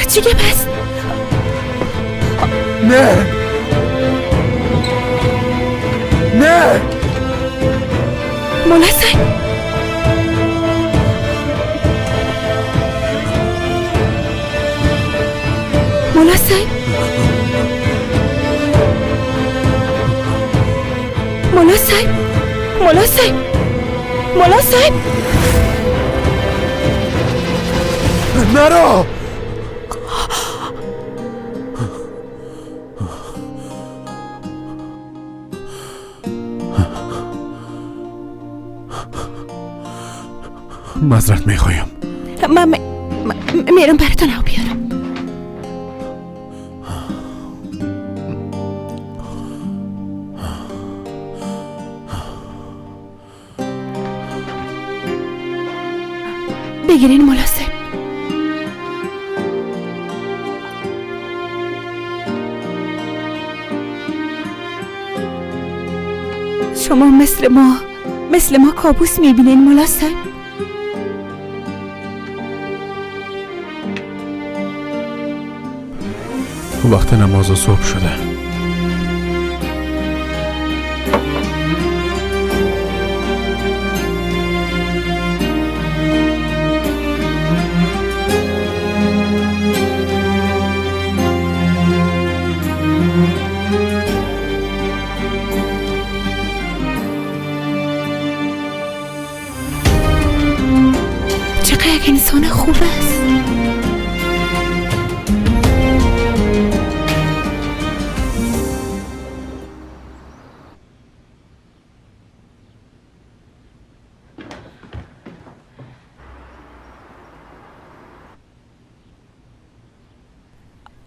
چی گپ است؟
نه نه
مولا صاحب، مولا صاحب، مولا صاحب، مولا صاحب، مولا صاحب،
نرو.
معذرت میخوایم.
من میرم براتون آب بیارم. بگیرین مولا صاحب. شما مثل ما کابوس میبینین مولا صاحب.
وقت نماز صبح شده.
چقدر یک انسان خوب است.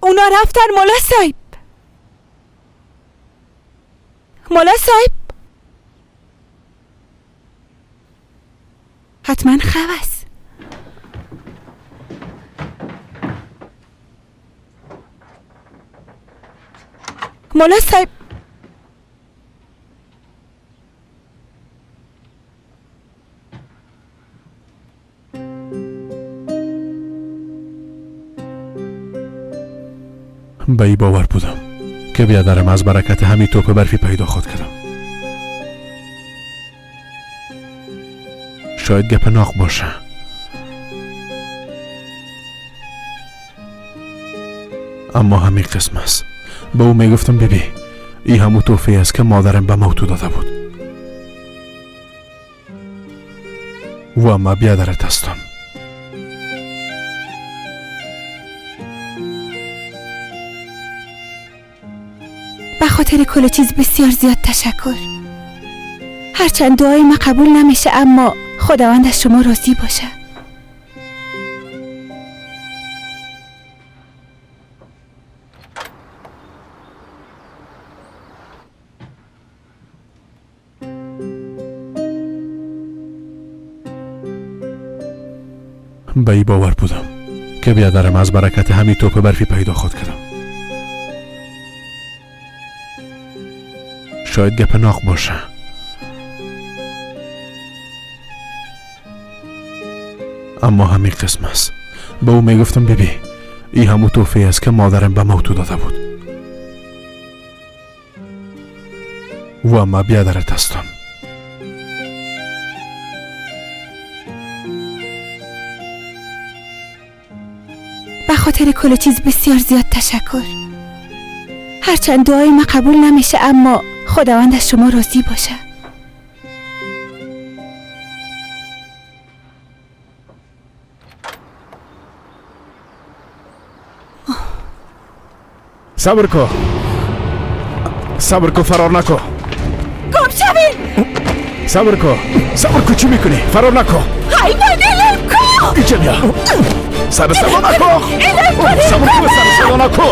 اونا رفتن مولا صاحب. مولا صاحب حتما خواست. مولا صاحب
به ای باور بودم که بیادرم از برکت همین توپ برفی پیدا خود کردم. شاید گپ ناق باشه. اما همین قسم است. به او میگفتم بیبی ای همو توفی است که مادرم به ما تو داده بود و ما بیادرت هستم.
به خاطر کل چیز بسیار زیاد تشکر. هرچند دعای ما قبول نمیشه اما خداوند از شما راضی باشه.
به ای باور بودم که بیادرم از برکت همین توپ برفی پیدا خود کردم. شاید گپ ناق باشه. اما همین قسم است. به او میگفتم بیبی ای همو توفی است که مادرم به ما تو داده بود و ما بیادرت هستم.
به خاطر کل چیز بسیار زیاد تشکر. هرچند دعای ما قبول نمیشه اما خداوند از شما راضی باشه.
صبر کو، صبر کو، فرار نکو.
گم شوین.
صبر کو، صبر کو، چی میکنی؟ فرار نکو.
حیوان علم کو.
اینجا بیا. سر صدا نکو. صبر کو، سر صدا نکو.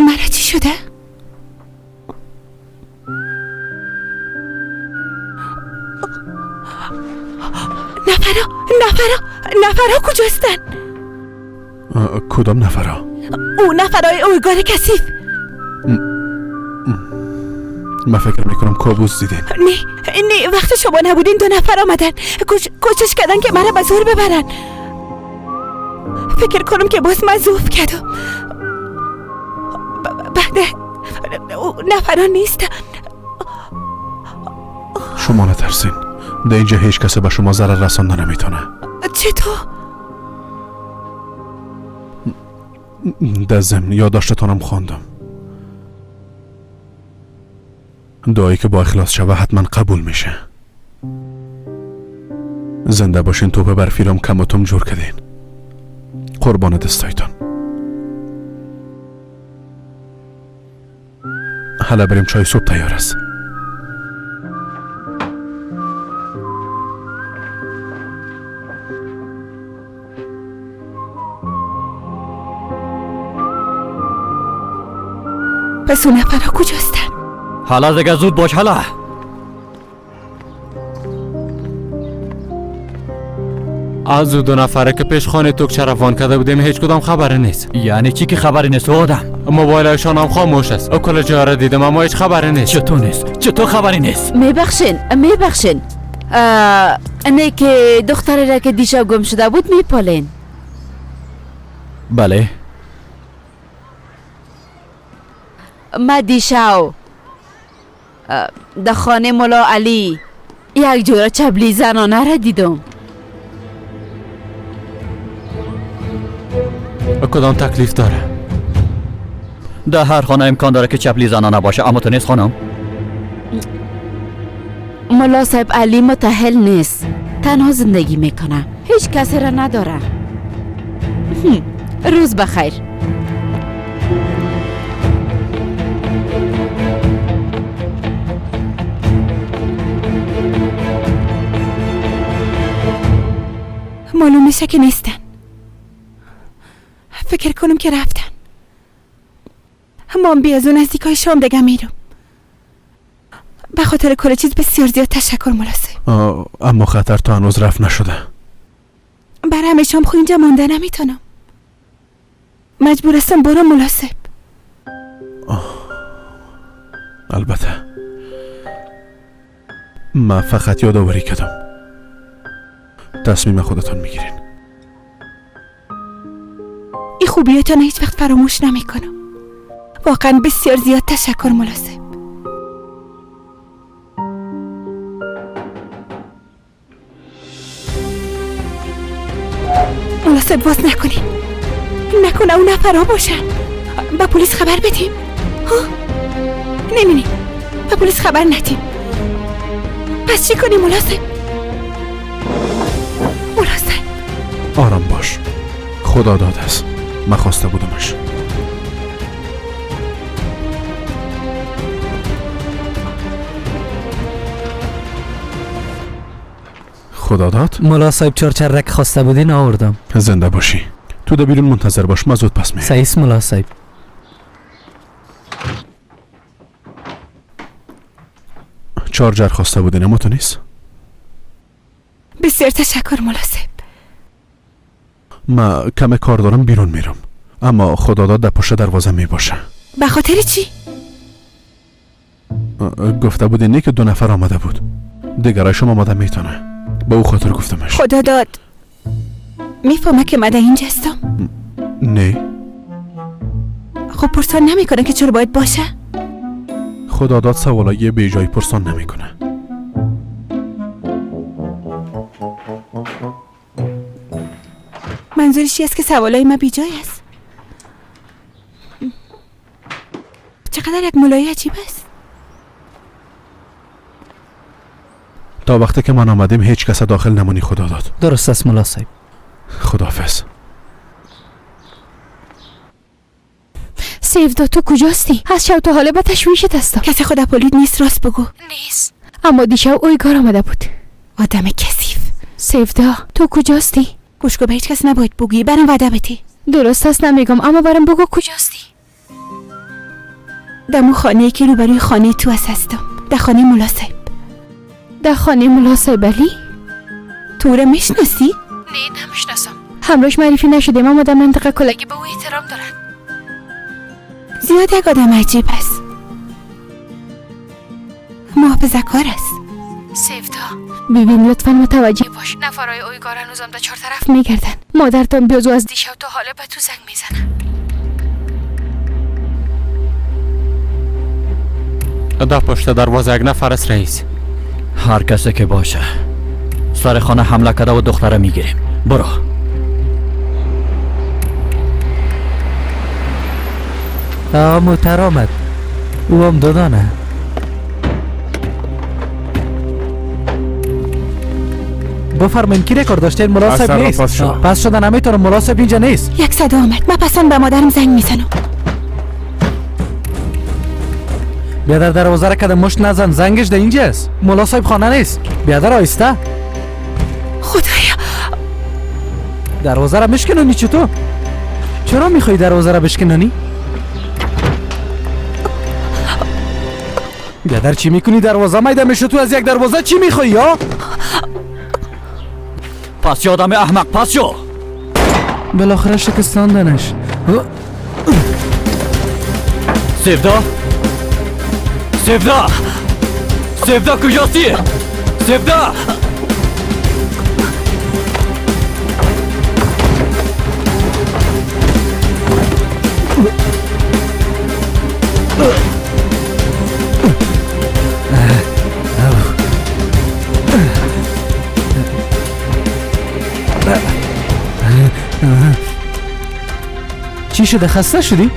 مرا چی شده؟ نفرها کجاستن؟
کدام نفرها؟
او نفرهای اویگار کثیف.
من فکر میکنم کابوس دیدین.
نه وقتی شما نبودین 2 نفر آمدن، کوشش کردن که مرا به زور ببرن. فکر کنم که باز من ضعف کردم. بعد نفرها نیست.
شما نترسین، در اینجا هیچ کسی به شما ضرر رسانده نمیتونه.
چطور؟
در ضمن یادداشتتانم خواندم. دعایی که با اخلاص شوه حتما قبول میشه. زنده باشین. توپ برفی رام کم و تم جور کردین. قربان دستایتان. حالا بریم، چای صبح تیار است.
پس اون نفرها کجاستن؟
حالا دیگه زود باش. حالا
از 2 نفره که پیش خانه توکچه روان کرده بودیم هیچ کدام خبری نیست.
یعنی چی که خبری نیست؟ آدم
موبایلشان هم خاموش است. کل جا را دیدم اما هیچ خبری نیست.
چطور نیست؟ چطور خبری نیست؟
میبخشین نه که دختری را که دیشب گم شده بود میپالین.
بله
ما دیشب در خانه ملا علی یک جوره چبلی زنانه را دیدم.
کدام تکلیف داره؟
در هر خانه امکان داره که چپلی زنانه باشه، اما تو نیست خانم.
ملا صاحب علی متحل نیست، تنها زندگی میکنه، هیچ کسی را نداره. روز بخیر.
معلوم میشه که نیستن. فکر کنم که رفتن. مام بی از اون نزدیکای شام دیگه میرم. به خاطر کل چیز بسیار زیاد تشکر ملاسه.
اما خطر تا هنوز رفع نشده.
برای همیشه هم خو اینجا مانده نمیتونم. مجبور هستم برم ملاسب.
البته من فقط یادآوری کردم. تصمیم خودتان میگیرین.
این خوبیاتان هیچ وقت فراموش نمیکنم. واقعا بسیار زیاد تشکر ملاسب. ملاسب باز نکنین. نکنه اون نفرها باشن. به پلیس خبر بدیم. ها؟ نه نه نه، به پلیس خبر ندیم. پس چی کنیم ملاسب؟ ملاسب
آرام باش. خدا داد است. من خواسته بودمش. خدا داد؟
ملا صاحب چارچرک خواسته بودین آوردم.
زنده باشی. تو در بیرون منتظر باش، من زود پس میام.
صحیح است ملا صاحب.
چارجر خواسته بودین اما تو نیست.
بسیار تشکر ملا صاحب.
من کم کار دارم بیرون میرم، اما خدا داد در پشت دروازه میباشه.
به خاطر چی؟
گفته بودین نه که 2 نفر آمده بود، دیگرایشم آمده میتونه. به او خاطر گفتمش.
خدا داد میفهمه که من در اینجا هستم؟
نه.
خب پرسان نمیکنه که چرا باید باشه؟
خدا داد سوالای بی جای پرسان نمیکنه.
منظورش چی است که سوالای من بی جای است؟ چقدر یک ملای عجیب است.
تا وقتی که من آمدیم هیچ کس داخل نمونی. خدا داد.
درست است ملا صاحب.
خداحافظ.
سیفدا تو کجاستی؟ از شب تا حالا به تشویشت هستم.
کسی خدا پولید نیست، راست بگو.
نیست. اما دیشب اویگار آمده بود.
آدم کثیف.
سیفدا تو کجاستی؟
گوش کن، به هیچ کس نباید بگویی. برام وعده بدی.
درست است نمیگم، اما برام بگو کجاستی.
دمو خانه که روبروی خانه تو هستم. در خانه ملا صاحب.
در خانه ملا صاحب علی؟
تو را میشناسی؟
نه نمیشناسم. همراهش معرفی نشدیم، اما در منطقه کلگی به او احترام دارن.
زیاد یک آدم عجیب است. محافظه کار است.
سیفدا ببین لطفا متوجه باش. نفرای اویگار هنوزم در 4 طرف میگردن. مادرتان بیازو از دیشب تا حالا به تو زنگ میزنه.
در پشت دروازه یک نفر است رئیس.
هر کسی که باشه سر خانه حمله کرده و دختره میگیریم. برو.
موتر آمد. او هم دادانه. بفرمایین کی رکورد داشتین؟ ملا صاحب نیست. پس شده نمیتونم. ملا صاحب اینجا نیست.
یک صدا آمد. من پسان به مادرم زنگ میزنم.
بیادر دروازه را کده مشت نزن، زنگش در اینجاست. ملا صاحب خانه نیست. بیادر آیسته.
خدایا
دروازه را میشکنانی چطور؟ چرا میخوای دروازه را بشکنانی؟ بیادر چی میکنی؟ دروازه میده میشه. تو از یک دروازه چی میخوای یا؟
پس یادم احمق، پس شو.
بالاخره شکستاندنش.
سیفدا سیفدا سیفدا کجاستی؟ سیفدا
چی شده؟ خسته شدی؟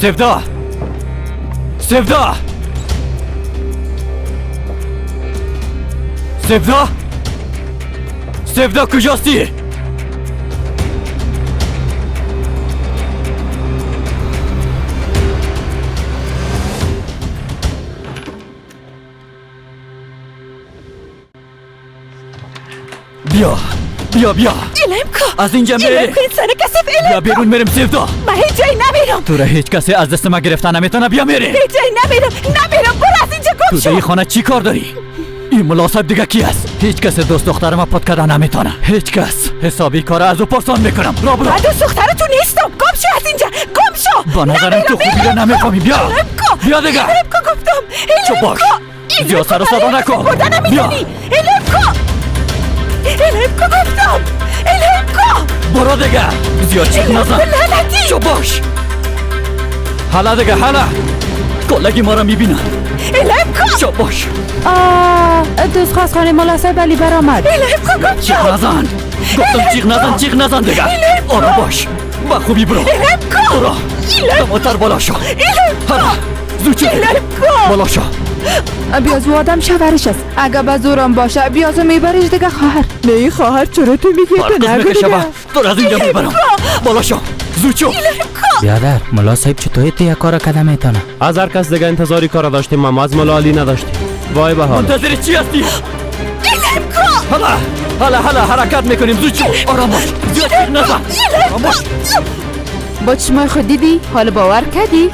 Sevda! Sevda! Sevda! Sevda کجاستی؟ بیا بیا بیا
الم کو
از اینجا میری
الم کو انسان کثیف الم
بیا بیرون میریم سیفدا.
من هیچ جایی نمیرم.
تو را هیچ کسی از دست ما گرفته نمیتونه. بیا میری.
هیچ جایی نمیرم نمیرم. برو از اینجا گم شو.
تو در خانه چی کار داری؟ این ملا صاحب دیگه کی است؟ هیچ کس دوست دختر ما پات کرده نمیتونه. هیچ کس. حسابی کار از او پرسان میکنم. را برو.
من دوست دختر تو نیستم. گم شو از اینجا. گم شو.
با نظرم تو خوبی را نمیفهمی. بیا بیا دیگه.
الم کو گفتم.
چو باش. زیاد سر و صدا نکن.
بیا. الم کو. الم کو گفتم. الم کو.
برو دیگه. زیاد چیخ نزن. چو باش. حالا دیگه حالا. کلگی ما را میبینن.
الم کو.
چو باش.
دوست خواستخانه ملا صاحب علی برآمد.
الم کو گفتم.
چیخ نزن. گفتم چیخ نزن. چیخ نزن دیگه. آرام باش. با خوبی برو.
الم کو.
برو. دماتر بالا شو.
الم
کو. زود چو.
الم کو.
بالا شو.
بیازو آدم شوهرش است. اگه به زورم باشه بیازو میبریش دیگه خواهر.
نه خواهر چرا تو میگی؟ تو نگو دیگه.
تو از اینجا میبرم. بالا شو. زود شو.
بیادر ملا صاحب چطور تو یک کار کده میتونه؟
از هر کس دیگه انتظاری کار داشتیم ما از ملا علی نداشتیم. وای به حال.
منتظر چی هستی؟
الم کو.
حالا حالا حالا حرکت میکنیم. زود شو. آرام باش. زیاد چیخ نزن. آرام باش.
با چشمای خود دیدی؟ حالا باور کردی؟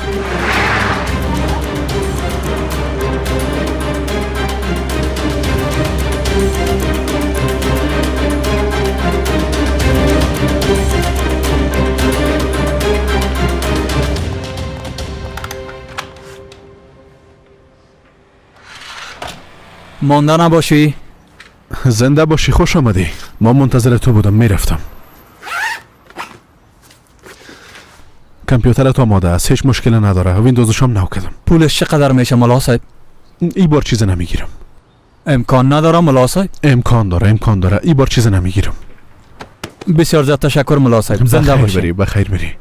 مانده نباشی؟
زنده باشی. خوش آمدی. ما منتظر تو بودم. میرفتم. کامپیوترت آماده است. هیچ مشکل نداره. ویندوزش هم نو کردم.
پولش چقدر میشه ملا صاحب؟
ای بار چیز نمیگیرم.
امکان نداره ملا صاحب؟
امکان داره. امکان داره. ای بار چیز نمیگیرم.
بسیار زیاد تشکر ملا صاحب. زنده باشی.
بخیر بری.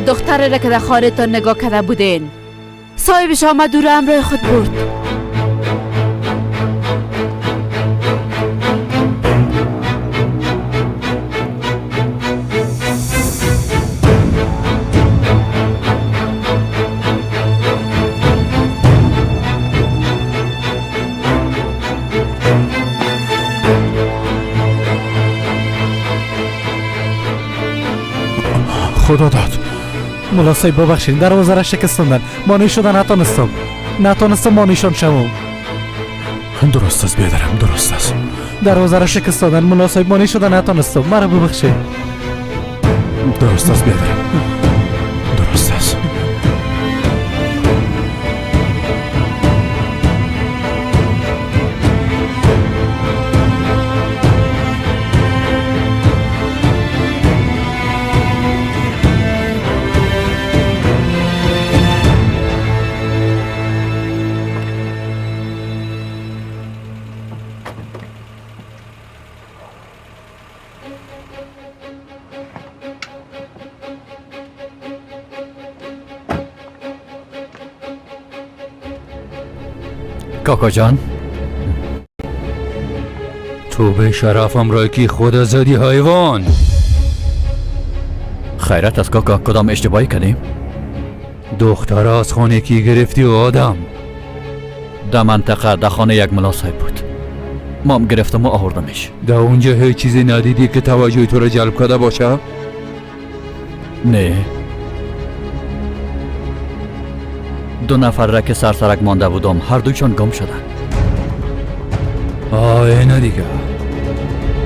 دختره را که در خانه تا نگاه کرده بودین صاحبش آمد او را همراه خود برد.
خدا داد.
ملا صاحب ببخشید دروازه را شکستاندن. مانع شده نتانستم. نتانستم مانعشان شوم.
درست است بیادرم. درست است.
دروازه را شکستاندن ملا صاحب. مانع شده نتانستم. مرا ببخشید.
درست است بیادرم. درست است.
کاکا جان
تو به شرفم را کی خدا زدی حیوان.
خیرت از کاکا کدام اشتباهی کردیم؟
دختر از خانه کی گرفتی و آدم؟
در منطقه در خانه یک ملا صاحب بود. ما هم گرفتم و آوردمش.
در اونجا هیچ چیزی ندیدی که توجه تو را جلب کرده باشه؟
نه. دو نفر را که سرسرک مانده بودم هر دویشان گم شدن.
آه نه دیگه.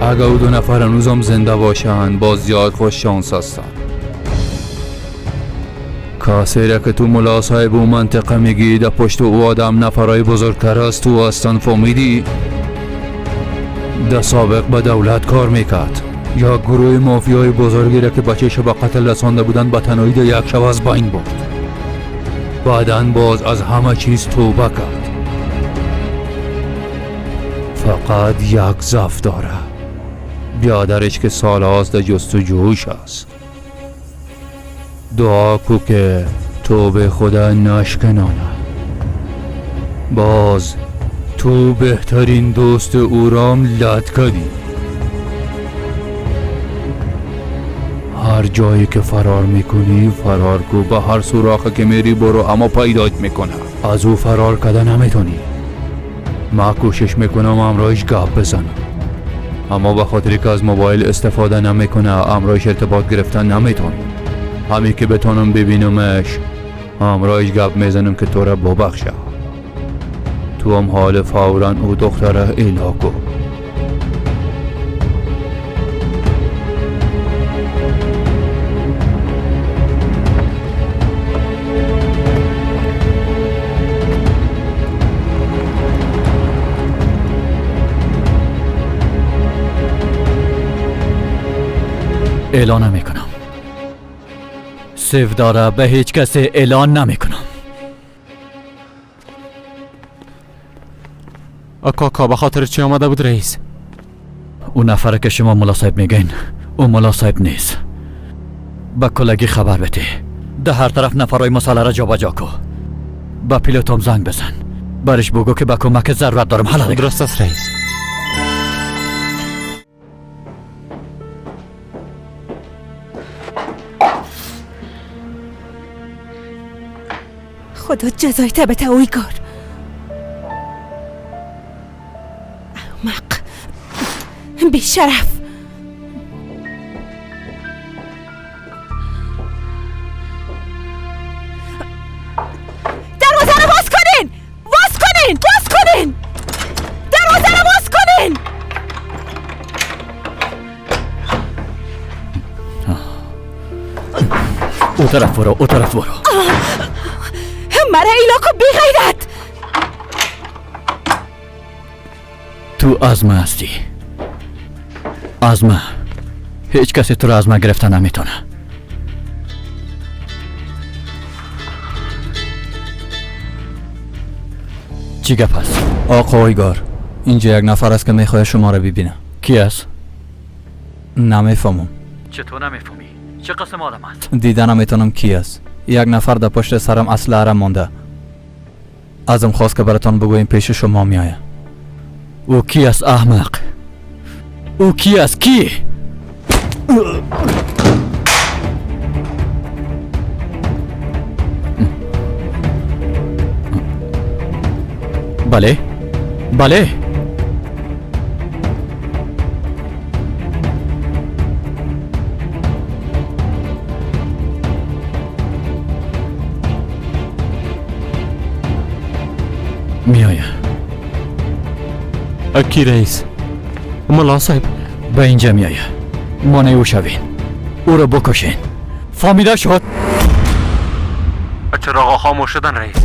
اگه او دو نفر هنوزم زنده باشن باز زیاد خوش شانس هستن.
کسی که تو ملا صاحب و منطقه میگی در پشت او آدم نفرای بزرگتر از تو هستن، فهمیدی؟ در سابق به دولت کار میکرد. یا گروه مافیای بزرگی را که بچه‌شو به قتل رسانده بودن به تنهایی در یک شب از بین برد. بعداً باز از همه چیز توبه کرد. فقط یک ضعف داره، بیادرش که سالهاست در جستجوش است. دعا کو که توبه خدا نشکنانه. باز تو بهترین دوست او رام لد کردی. هر جایی که فرار میکنی فرار کو، به هر سوراخ که میری برو، اما پیدات میکنه. از او فرار کده نمیتونی. ما کوشش میکنم امرایش گپ بزنم، اما به خاطری که از موبایل استفاده نمیکنه امرایش ارتباط گرفتن نمیتونم. همین که بتونم ببینمش امرایش گپ میزنم که تو را ببخشه. تو هم حال فورا او دختره ایلا کو.
اعلان نمیکنم. سیفداره به هیچ کسی اعلان نمیکنم.
کاکا به خاطر چی آمده بود رئیس؟
اون نفر که شما ملا صاحب میگین او ملا صاحب نیست. به کلگی خبر بده. ده هر طرف نفرای مسئله را جابجا کو. به پیلوتم زنگ بزن، برش بگو که به کمک ضرورت دارم. حالا
درست است رئیس.
خدا جزای بده اویگار. احمق بی شرف. دروازه رو باز کنین، باز کنین، باز کنین، دروازه رو باز کنین.
او طرف برو، او طرف برو.
مرا ایلاکو بی غیرت.
تو از من هستی، از من. هیچ کسی تو را از من گرفتن نمیتونه. چی گپ است؟
آقا اویگار، اینجا یک نفر است که میخواد شما را ببینه.
کی است؟
نمیفهمم.
چطور نمیفهمی؟ چه قسم آدم است؟
دیده نمیتونم کی است. یک نفر در پشت سرم اسلحه را مانده. ازم خواست که براتان بگویم پیش شما میآید.
او کی است احمق؟ او کی است؟ کی؟ بله بله. میآید.
کی رئیس؟ ملا صاحب
به اینجا میآید. مانع او شوین، او را بکشین. فهمیده شد؟
چراغ خاموش شدن رئیس.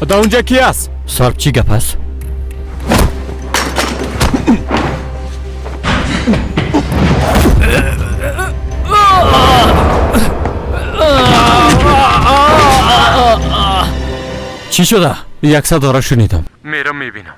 در اونجا کی است؟
صاحب چی گپ است؟ چی شده؟
یک صدا را شنیدم. میرم میبینم.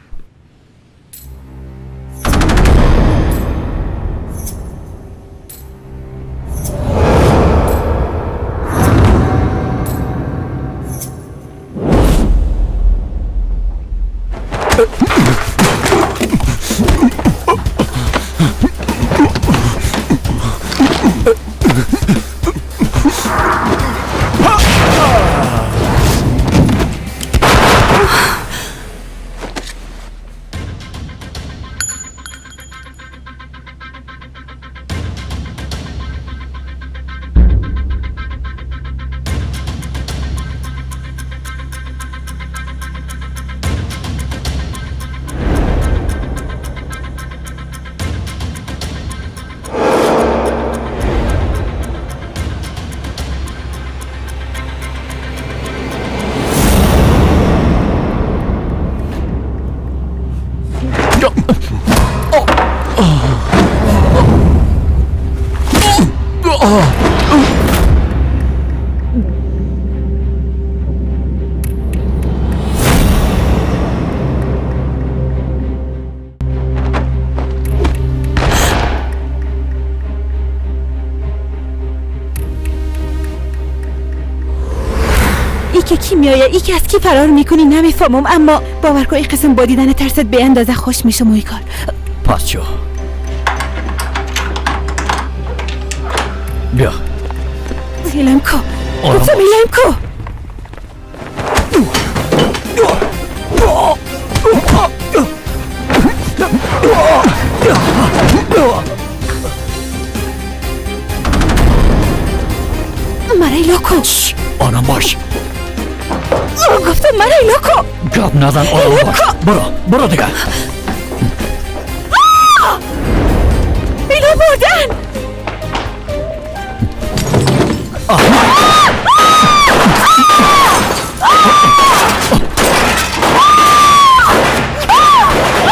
ای که کی میایه، ای که از کی فرار میکنی نمیفهمم، اما باور کن این قسم با دیدن ترست به اندازه خوش میشم. اوی کار
پس چو بیا
ایلم کو، گفتم ایلم کو. مرا ایلا کو.
آرام باش.
گفتم مرا ایلا کو.
گپ نزن، آرام باش. برو برو دیگه.
اینا بردن.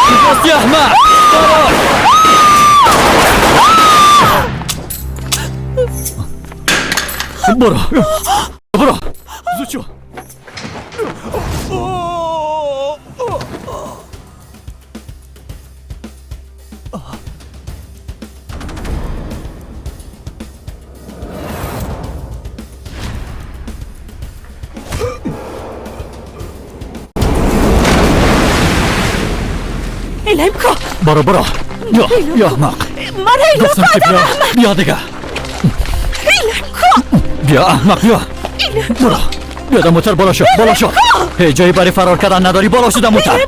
کجاست احمق؟ برو برو زود شو.
ایلم کو.
برو برو یا احمق.
مرا ایلا کو.
بیا دیگه.
ایلم کو.
بیا احمق بیا. برو بیا در موتر بالا شو، بالا شو. هیچ جایی برای فرار کردن نداری. بالا شو در موتر.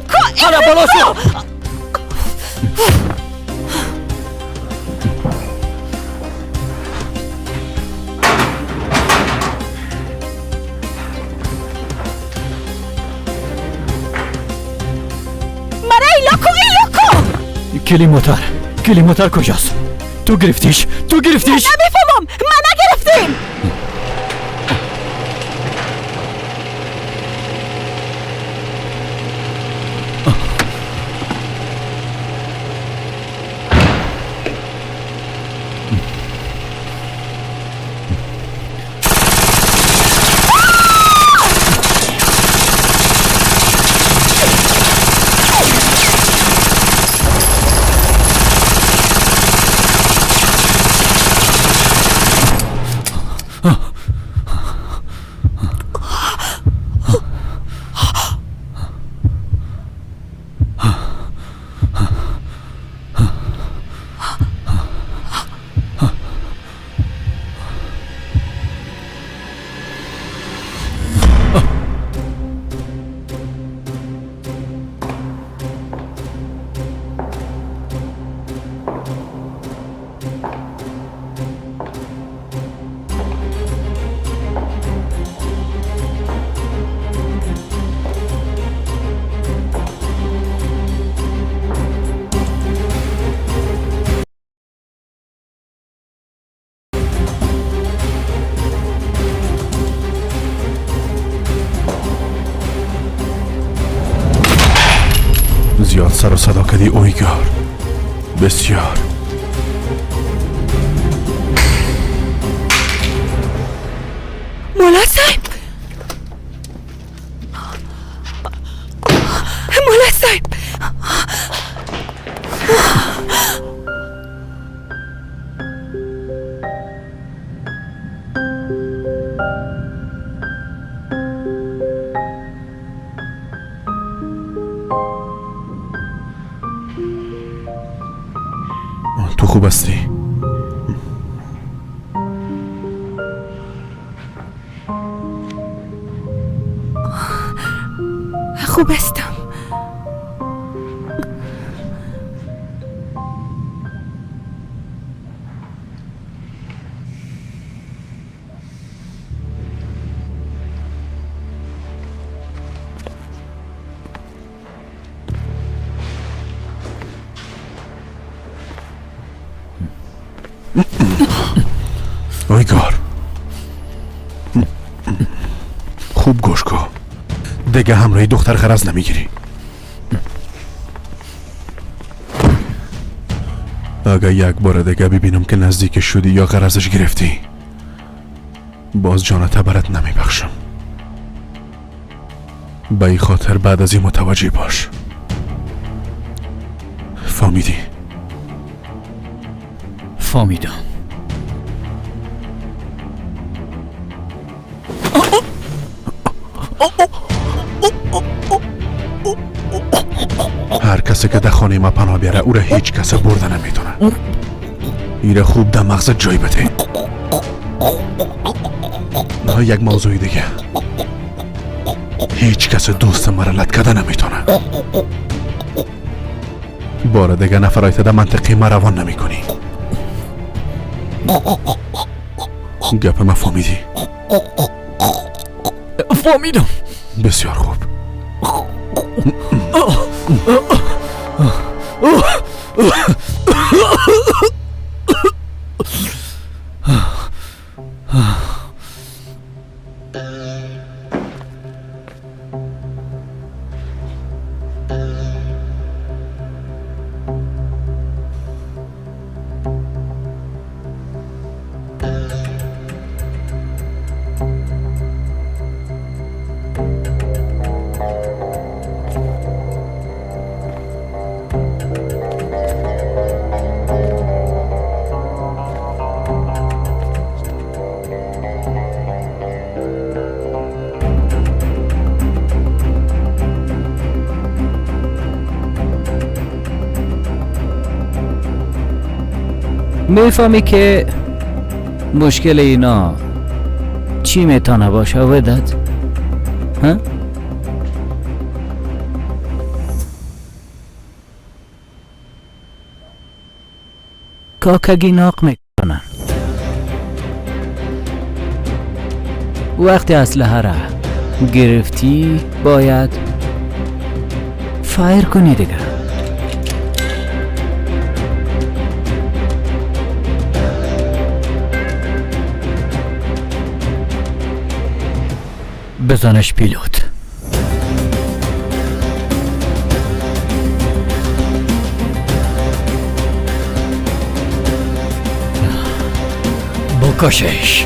حالا بالا شو.
مرا ایلا کو، ایلا کو.
کلی موتر، کلی موتر کجاست؟ تو گرفتیش، تو گرفتیش.
نمیفهمم، من نگرفتیم.
زیاد سر و صدا کردی اویگار، بسیار.
مولا صاحب،
خوب هستی؟
خوب هستم.
اویگار خوب گوش کن، دیگه همراهی دختر غرض نمیگیری. اگه یک بار دیگه ببینم که نزدیک شدی یا غرضش گرفتی، باز جانت برات نمیبخشم. به این خاطر بعد از این متوجه باش. فهمیدی؟
فهمیدم.
هر کسی که در خانه ما پناه بیاره او را هیچ کس برده نمیتونه. ایره خوب در مغزت جای بده. نه یک موضوع دیگه، هیچ کس دوست مرا لط کده نمیتونه. بار دیگه نفرایت در منطقه ما روان نمی کنی. گپ ما فهمیدی؟
فهمیدم.
بسیار خوب.
میفهمی که مشکل اینا چی میتونه باشه ودت؟ ها؟ کاکگی ناق میکنن. وقتی اسلحه را گرفتی باید فایر کنی دیگه.
بزنش پیلوت. بکشش.